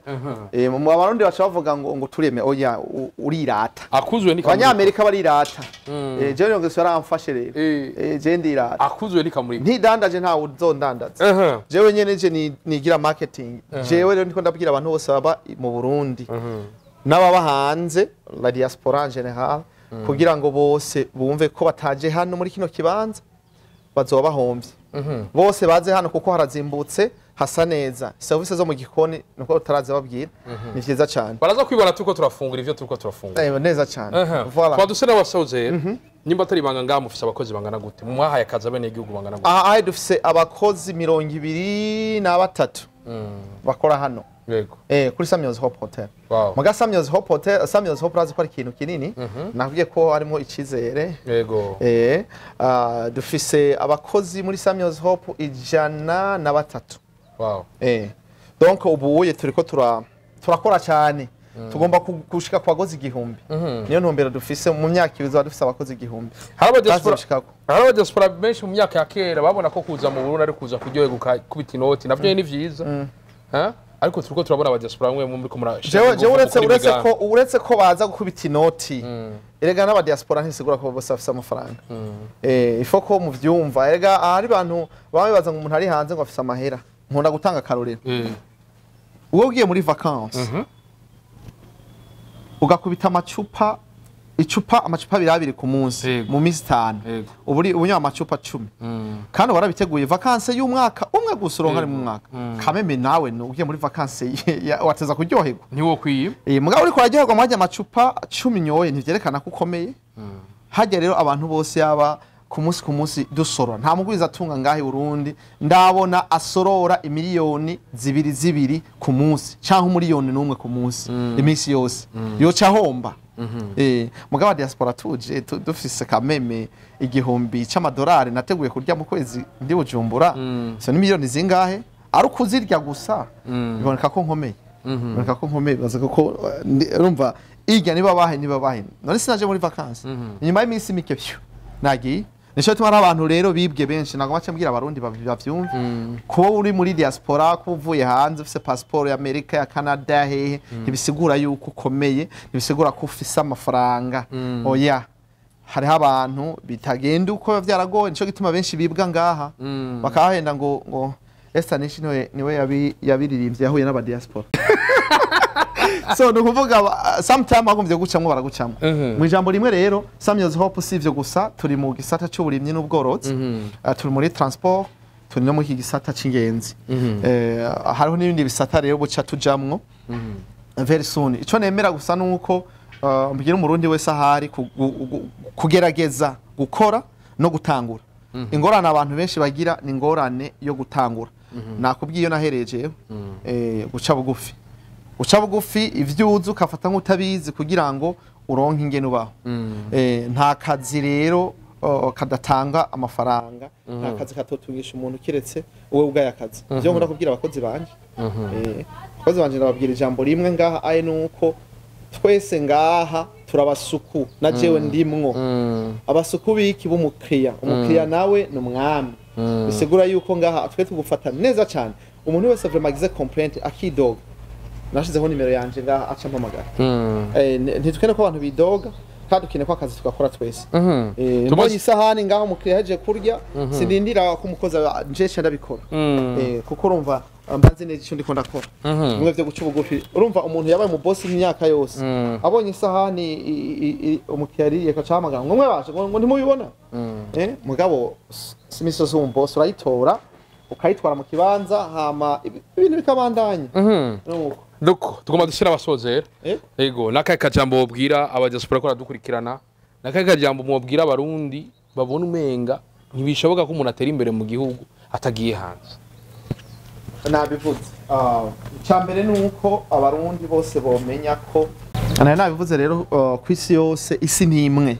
Mu Barundi baca bavuga ngo turemera, oya, urirata. Akuzuye ni kamurika. Abanyamerika barirata. Jewe ngeso yaramfashe rero. Je ndirata. Akuzuye ni kamurika. Ntidandaje ntawe uzondandaza. Jewe nyene je nigira marketing. Jewe rero ndiko ndabwira abantu bose baba mu Burundi n'ababa hanze, la diaspora en général, kugira ngo bose bumve ko bataje hano muri kino kibanza bazoba bahomvye. Bose baze hano kuko harazimbutse, hasa neza, service zo mu gikoni nuko utaraza babwira, ni vyiza cyane. Baraza kwibona turiko turafungura ivyo turiko turafungura. Neza cyane. Voilà. Twaduse n'abasoze, nimba atari ibanga, ngaha mufise abakozi bangana gute? Mwahaye akazi abene igihugu bangana gute? Aha dufise abakozi 23 bakora hano. Kuri Samuel's Hope Hotel. Muga Samuel's Hope Hotel, Samuel's Hope urazi ko ari ikintu kinini, nakubwiye ko harimo icizere. Dufise abakozi muri Samuel's Hope 103. Donc ubu turiko turakora cyane, tugomba gushika ku bakozi 1000. Niyo ntumbero dufise, mu myaka ibiri tuzaba dufise abakozi 1000. Hari abadiaspora Bazoshikako. Hari abadiaspora benshi mu myaka ya kera babona ko kuza mu Burundi ari kuza kuryoherwa ukubita inoti, navyo ni vyiza. Ha? Ariko turiko turabona abadiaspora bamwe muri ko murashira Jewe ingufu jewe uretse gukora uretse imigambi. ko uretse ko baza gukubita inoti, erega n'abadiaspora ntisigura ko bose bafise amafaranga. Ifo ko muvyumva, erega ahari abantu baba bibaza ngo umuntu ari hanze ngo afise amahera. Nkunda gutanga akarorero. Wowe ugiye muri vacances, ugakubita amacupa, icupa, amacupa abiri abiri ku munsi, mu minsi 5, ubu uri unywa amacupa 10, kandi warabiteguye vacances y'umwaka umwe gusa uronka ari mu mwaka. Kameme nawe ugiye muri vacances wateza kuryoherwa. Ntiwo kwiye. Mugabo uriko uraryoherwa mwajya amacupa 10 nyoye, ntivyerekana ko ukomeye. Hajya rero abantu bose yaba ku munsi ku munsi dusorora, nta mugwiza atunga ngahe i Burundi ndabona asorora imiliyoni 2 2 ku munsi canke 1 miliyoni ku munsi iminsi yose, yoca ahomba. Mugabo diaspora tuje dufise kameme 1000 c'amadolari nateguye kurya mu kwezi ndi Bujumbura, so ni miliyoni zingahe? Ari ukuzirya gusa, biboneka ko nkomeye, biboneka ko nkomeye. Baza ko urumva irya niba bahe niba bahe, none sinaje muri vacances, inyuma y'iminsi mike pyu nagiye. Nico gituma hari abantu rero bibwe benshi. Nagomba nce mbwira Abarundi bavyumve, kuba uri muri diaspora, kuba uvuye hanze ufise passport ya Amerika, ya Canada, ya hehe, ntibisigura yuko ukomeye, ntibisigura ko ufise amafaranga, oya. Hariho abantu bitagenda uko biba vyaragoye, nico gituma benshi bibwa ngaha, bakahenda ngo Esther Nishi niwe yabiririmbye, yahuye n'aba diaspora. So ni ukuvuga sometime bagombye gucamwo, baragucamwo. Mu ijambo rimwe rero, Samuel's Hope si ivyo gusa, turi mu gisata c'uburimyi n'ubworozi, turi muri transport, turi no muri iki gisata c'ingenzi. Hariho n'ibindi bisata rero buca tujamwo very soon. Ico nemera gusa nuko mbwira Umurundi wese ahari kugerageza gukora no gutangura. Ingorane abantu benshi bagira ni ingorane yo gutangura. Nakubwiye iyo nahereye jewe, guca bugufi. Uca bugufi, ivyo uzi ukafata nk'utabizi kugira ngo uronke ingene ubaho. Nta kazi rero kadatanga amafaranga, nta kazi katotungisha umuntu kiretse wowe ubwaye akazi. Ivyo nkunda kubwira abakozi banje, abakozi banje ndababwira ijambo rimwe ngaha aye, nuko twese ngaha turabasuku, na jewe ndimwo. Abasuku biki? B'umukiriya. Umukiriya nawe ni umwami. Bisigura yuko ngaha twe tugufata neza cyane. Umuntu wese vraiment agize complaint, akidoga, nashizeho nimero yanje ngaha, aca mpamagara. Ntitwene ko abantu bidoga, kandi dukeneye ko akazi tugakora twese. Mbonye isahani ngaho umukiriya yaje kurya, sinindira ko umukozi njesha, ndabikora. Kuko urumva mbanze neza icyo ndiko ndakora. Bimwe vyo guca ubugufi, urumva umuntu yabaye mu boss imyaka yose, abonye isahani umukiriya ariye, akacahamagara ngo mwe baje ngo ntimubibona. Mugabo si imisi yose w'umuboss urayitora ukayitwara mu kibanza, hama ibintu bikabandanya. Nuko. Nuko tugomba dushyira abasozera. Eh? Ego, nakahe kajambo wobwira abadiaspora ko baradukurikirana? Nakahe kajambo mwobwira abarundi babona umenga ntibishoboka ko umuntu atera imbere mu gihugu atagiye hanze? Nabivuze. Icya mbere ni uko abarundi bose bomenya ko nari nabivuze rero, ku isi yose isi ni imwe,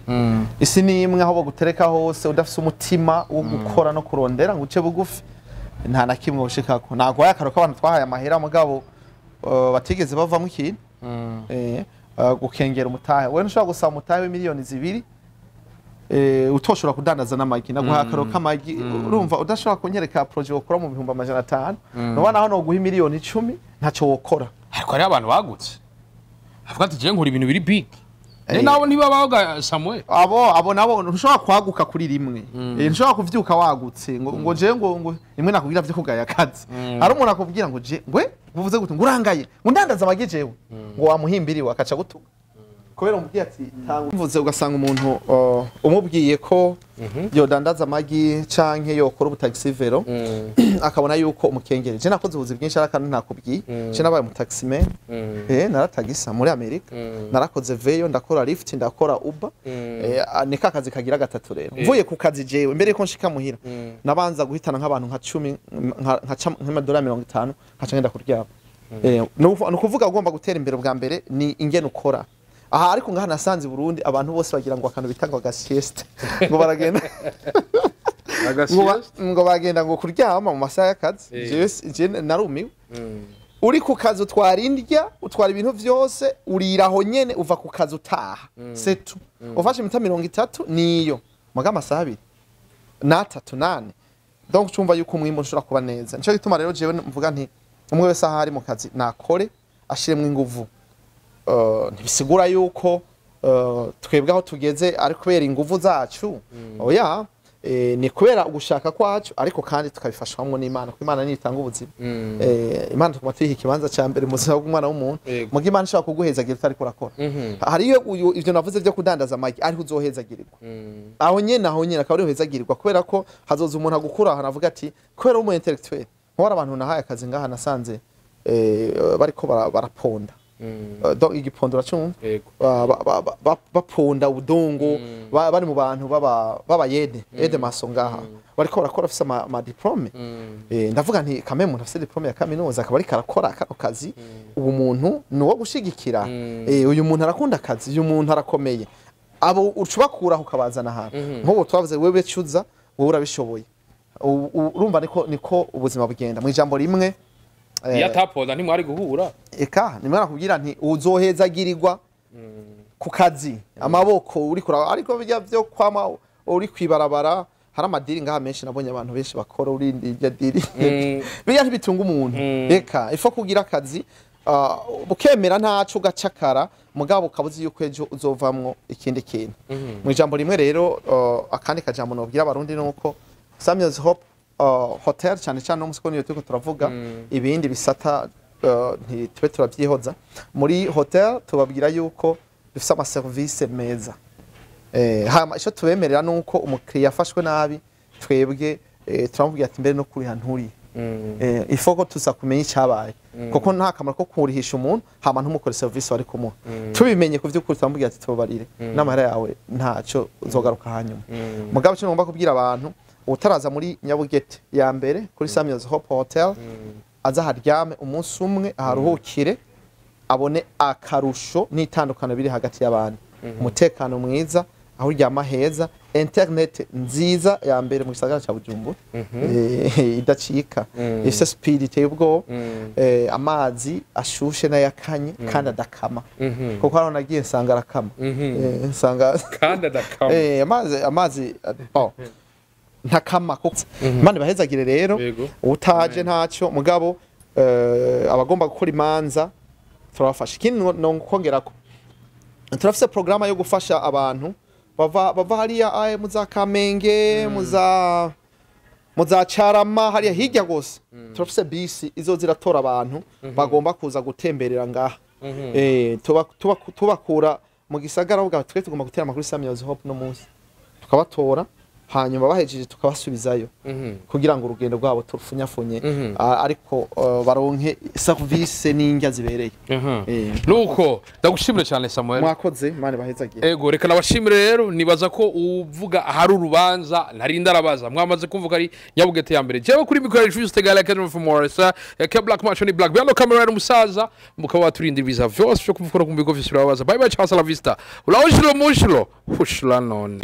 isi ni imwe. Aho bagutereka hose udafise umutima wo gukora no kurondera ngo uce bugufi, nta na kimwe ushikako. Nagwaye akaro k'abantu twahaye amahera, mugabo batigeze bavamo ikintu. Gukengera umutahe, wewe ntushobora gusaba umutahe w'imiliyoni 2 utoshobora kudandaza n'amagi. Naguha akaro k'amagi, urumva udashobora kunyereka projet wokora mu 500,000, nuba naho noguha imiliyoni 10 ntaco wokora. Ariko hariho abantu bagutse avuga ati: "Jewe nkora ibintu biri big." Nabo ntibabaga, Samuel? Abo nabo ntushobora kwaguka kuri rimwe. Ntushobora kuvyuka wagutse ngo je ngo rimwe nakubwira vyo kugaya akazi. Hari umuntu akubwira ngo je ngwe uvuze gute, ngo urangaye, ngo ndandaza amagi jewe, ngo wamuhimbiriwe, akaca gutuka kubera umubwiye ati tanga. Mvuze ugasanga umuntu umubwiye ko yodandaza amagi canke yokora ubutaxi vélo, akabona yuko umukengere. Je nakoze ubuzi bwinshi, ariko ntakubwiye, je nabaye umutaximan. Naratagisa muri Amerika, narakoze vélo, ndakora Lyft, ndakora Uber. Ni ka kazi kagira gatatu rero. Mvuye ku kazi jewe, mbere yuko nshika muhira, nabanza guhitana nk'abantu nka 10, nka nk'amadolari 50, nkaca ngenda kuryama. Ni ukuvuga ugomba gutera imbere, bwa mbere ni ingene ukora aha. Ariko ngaha nasanze i Burundi abantu bose bagira ngo akantu bita ngo agasieste, ngo baragenda ngo bagenda ngo kuryama mu masaha y'akazi. Jewe narumiwe. Uri ku kazi utwara indya, utwara ibintu vyose, urira aho nyene, uva ku kazi utaha setu ufashe iminota 30, niyo muga amasaha 2 n'3 nane. Donc cumva yuko umwimbu ushobora kuba neza. Nico gituma rero jewe mvuga nti umwe wese aho ari mu kazi nakore, ashiremwo inguvu. Ntibisigura yuko twebwe aho tugeze ari kubera inguvu zacu, oya, ni kubera ugushaka kwacu, ariko kandi tukabifashwamwo n'Imana, kuko Imana niyo itanga ubuzima. Imana tuguma tuyiha ikibanza ca mbere mu buzima bw'umwana w'umuntu. Muga Imana ishobora kuguhezagira utariko urakora. Hariyo ivyo navuze vyo kudandaza amagi, ariho uzohezagirirwa aho nyene, aho nyene akaba ariho uhezagirirwa, kubera ko hazoza umuntu agukura ahantu avuga ati kubera umu intellectuel. Nkora abantu nahaye akazi ngaha, nasanze bariko baraponda. Donc igipondo uracumva? Yego. Baponda udongo, bari mu bantu baba b'abayede, aide maçon ngaha, bariko barakora afise ama diplôme. Ndavuga nti kame umuntu afise diplôme ya kaminuza akaba ariko arakora kano kazi, ubu muntu ni uwo gushigikira. Uyu muntu arakunda akazi, uyu muntu arakomeye. Abo ucubakuraho ukabazana ahantu nk'ubu twavuze, wewe cuza, wowe urabishoboye. Urumva niko ubuzima bugenda mu ijambo rimwe. Iyo ataponda ntimwari guhura. Eka nimwe nakubwira nti uzohezagirirwa ku kazi, amaboko uri kura, ariko bijya byo kwama uri kwibarabara. Hari amadiri ngaha menshi nabonye abantu benshi bakora, urindi irya diri bijya ntibitunga umuntu. Eka ifo kugira akazi, bukemera ntaco ugacakara, mugabo ukabuzi yuko ejo uzovamwo ikindi kintu. Mu ijambo rimwe rero, akandi kajambo nobwira abarundi nuko Samuel's Hope Hotel, cyane cyane no musiko niyo turiko turavuga, ibindi bisata ntitube turavyihoza. Muri hotel tubabwira yuko dufise amaserivisi meza. Hama ico tubemerera nuko umukiriya afashwe nabi, twebwe turamubwira ati mbere no kuriha nturi, ifo ko tuza kumenya icyabaye, kuko nta kamaro ko kurihisha umuntu hama ntumukore service wari kumuha. Tubimenye ku vy'ukuri, turamubwira ati tubabarire n'amahera yawe, ntaco uzogaruka hanyuma. Mugabo cyo ngomba kubwira abantu, utaraza muri Nyabugete ya mbere kuri Samuel's Hope Hotel, aza haryame umunsi umwe, aharuhukire. Abone akarusho n'itandukano biri hagati y'abantu: umutekano mwiza, aho uryama heza, internet nziza ya mbere mu gisagara ca Bujumbura, idacika, ifise speed iteye ubwoba, amazi ashushe n'ayakanye kandi adakama, kuko hariho nagiye nsanga arakama. Nsanga Kandi adakama. Amazi oh, ntakama, kuko Imana ibahezagire rero. Utaje ntacyo, mugabo abagomba gukora imanza turabafasha. Ikindi no kongerako, turafise programme yo gufasha abantu bava hariya aye mu za Kamenge, mu za Carama, hariya hirya gose. Turafise bisi izo ziratora abantu bagomba kuza gutemberera ngaha, tubakura mu gisagara, bavuga bati, "Twe tugomba gutera amakuru Samuel's Hope no munsi," tukabatora, hanyuma bahejeje tukabasubizayo kugira ngo urugendo rwabo turufunyafunye, ariko baronke service n'indya zibereye. Nuko ndagushimire cyane, Samuel. Mwakoze, Imana ibahezagiye. Ego, reka nabashimire rero. Nibaza ko uvuga ahari urubanza ntarinda arabaza. Mwamaze kumvuga ari Nyabugete ya mbere. Jewe kuri mikoro Juste Gala Academy from Morris ke Black Macho ni Black Behind camera ari umusaza, mukaba waturinda ibiza vyose byo kuvuga ku bigo vyose birababaza. Bye bye, ciao, la vista, ulaoshilo mushilo hushla none.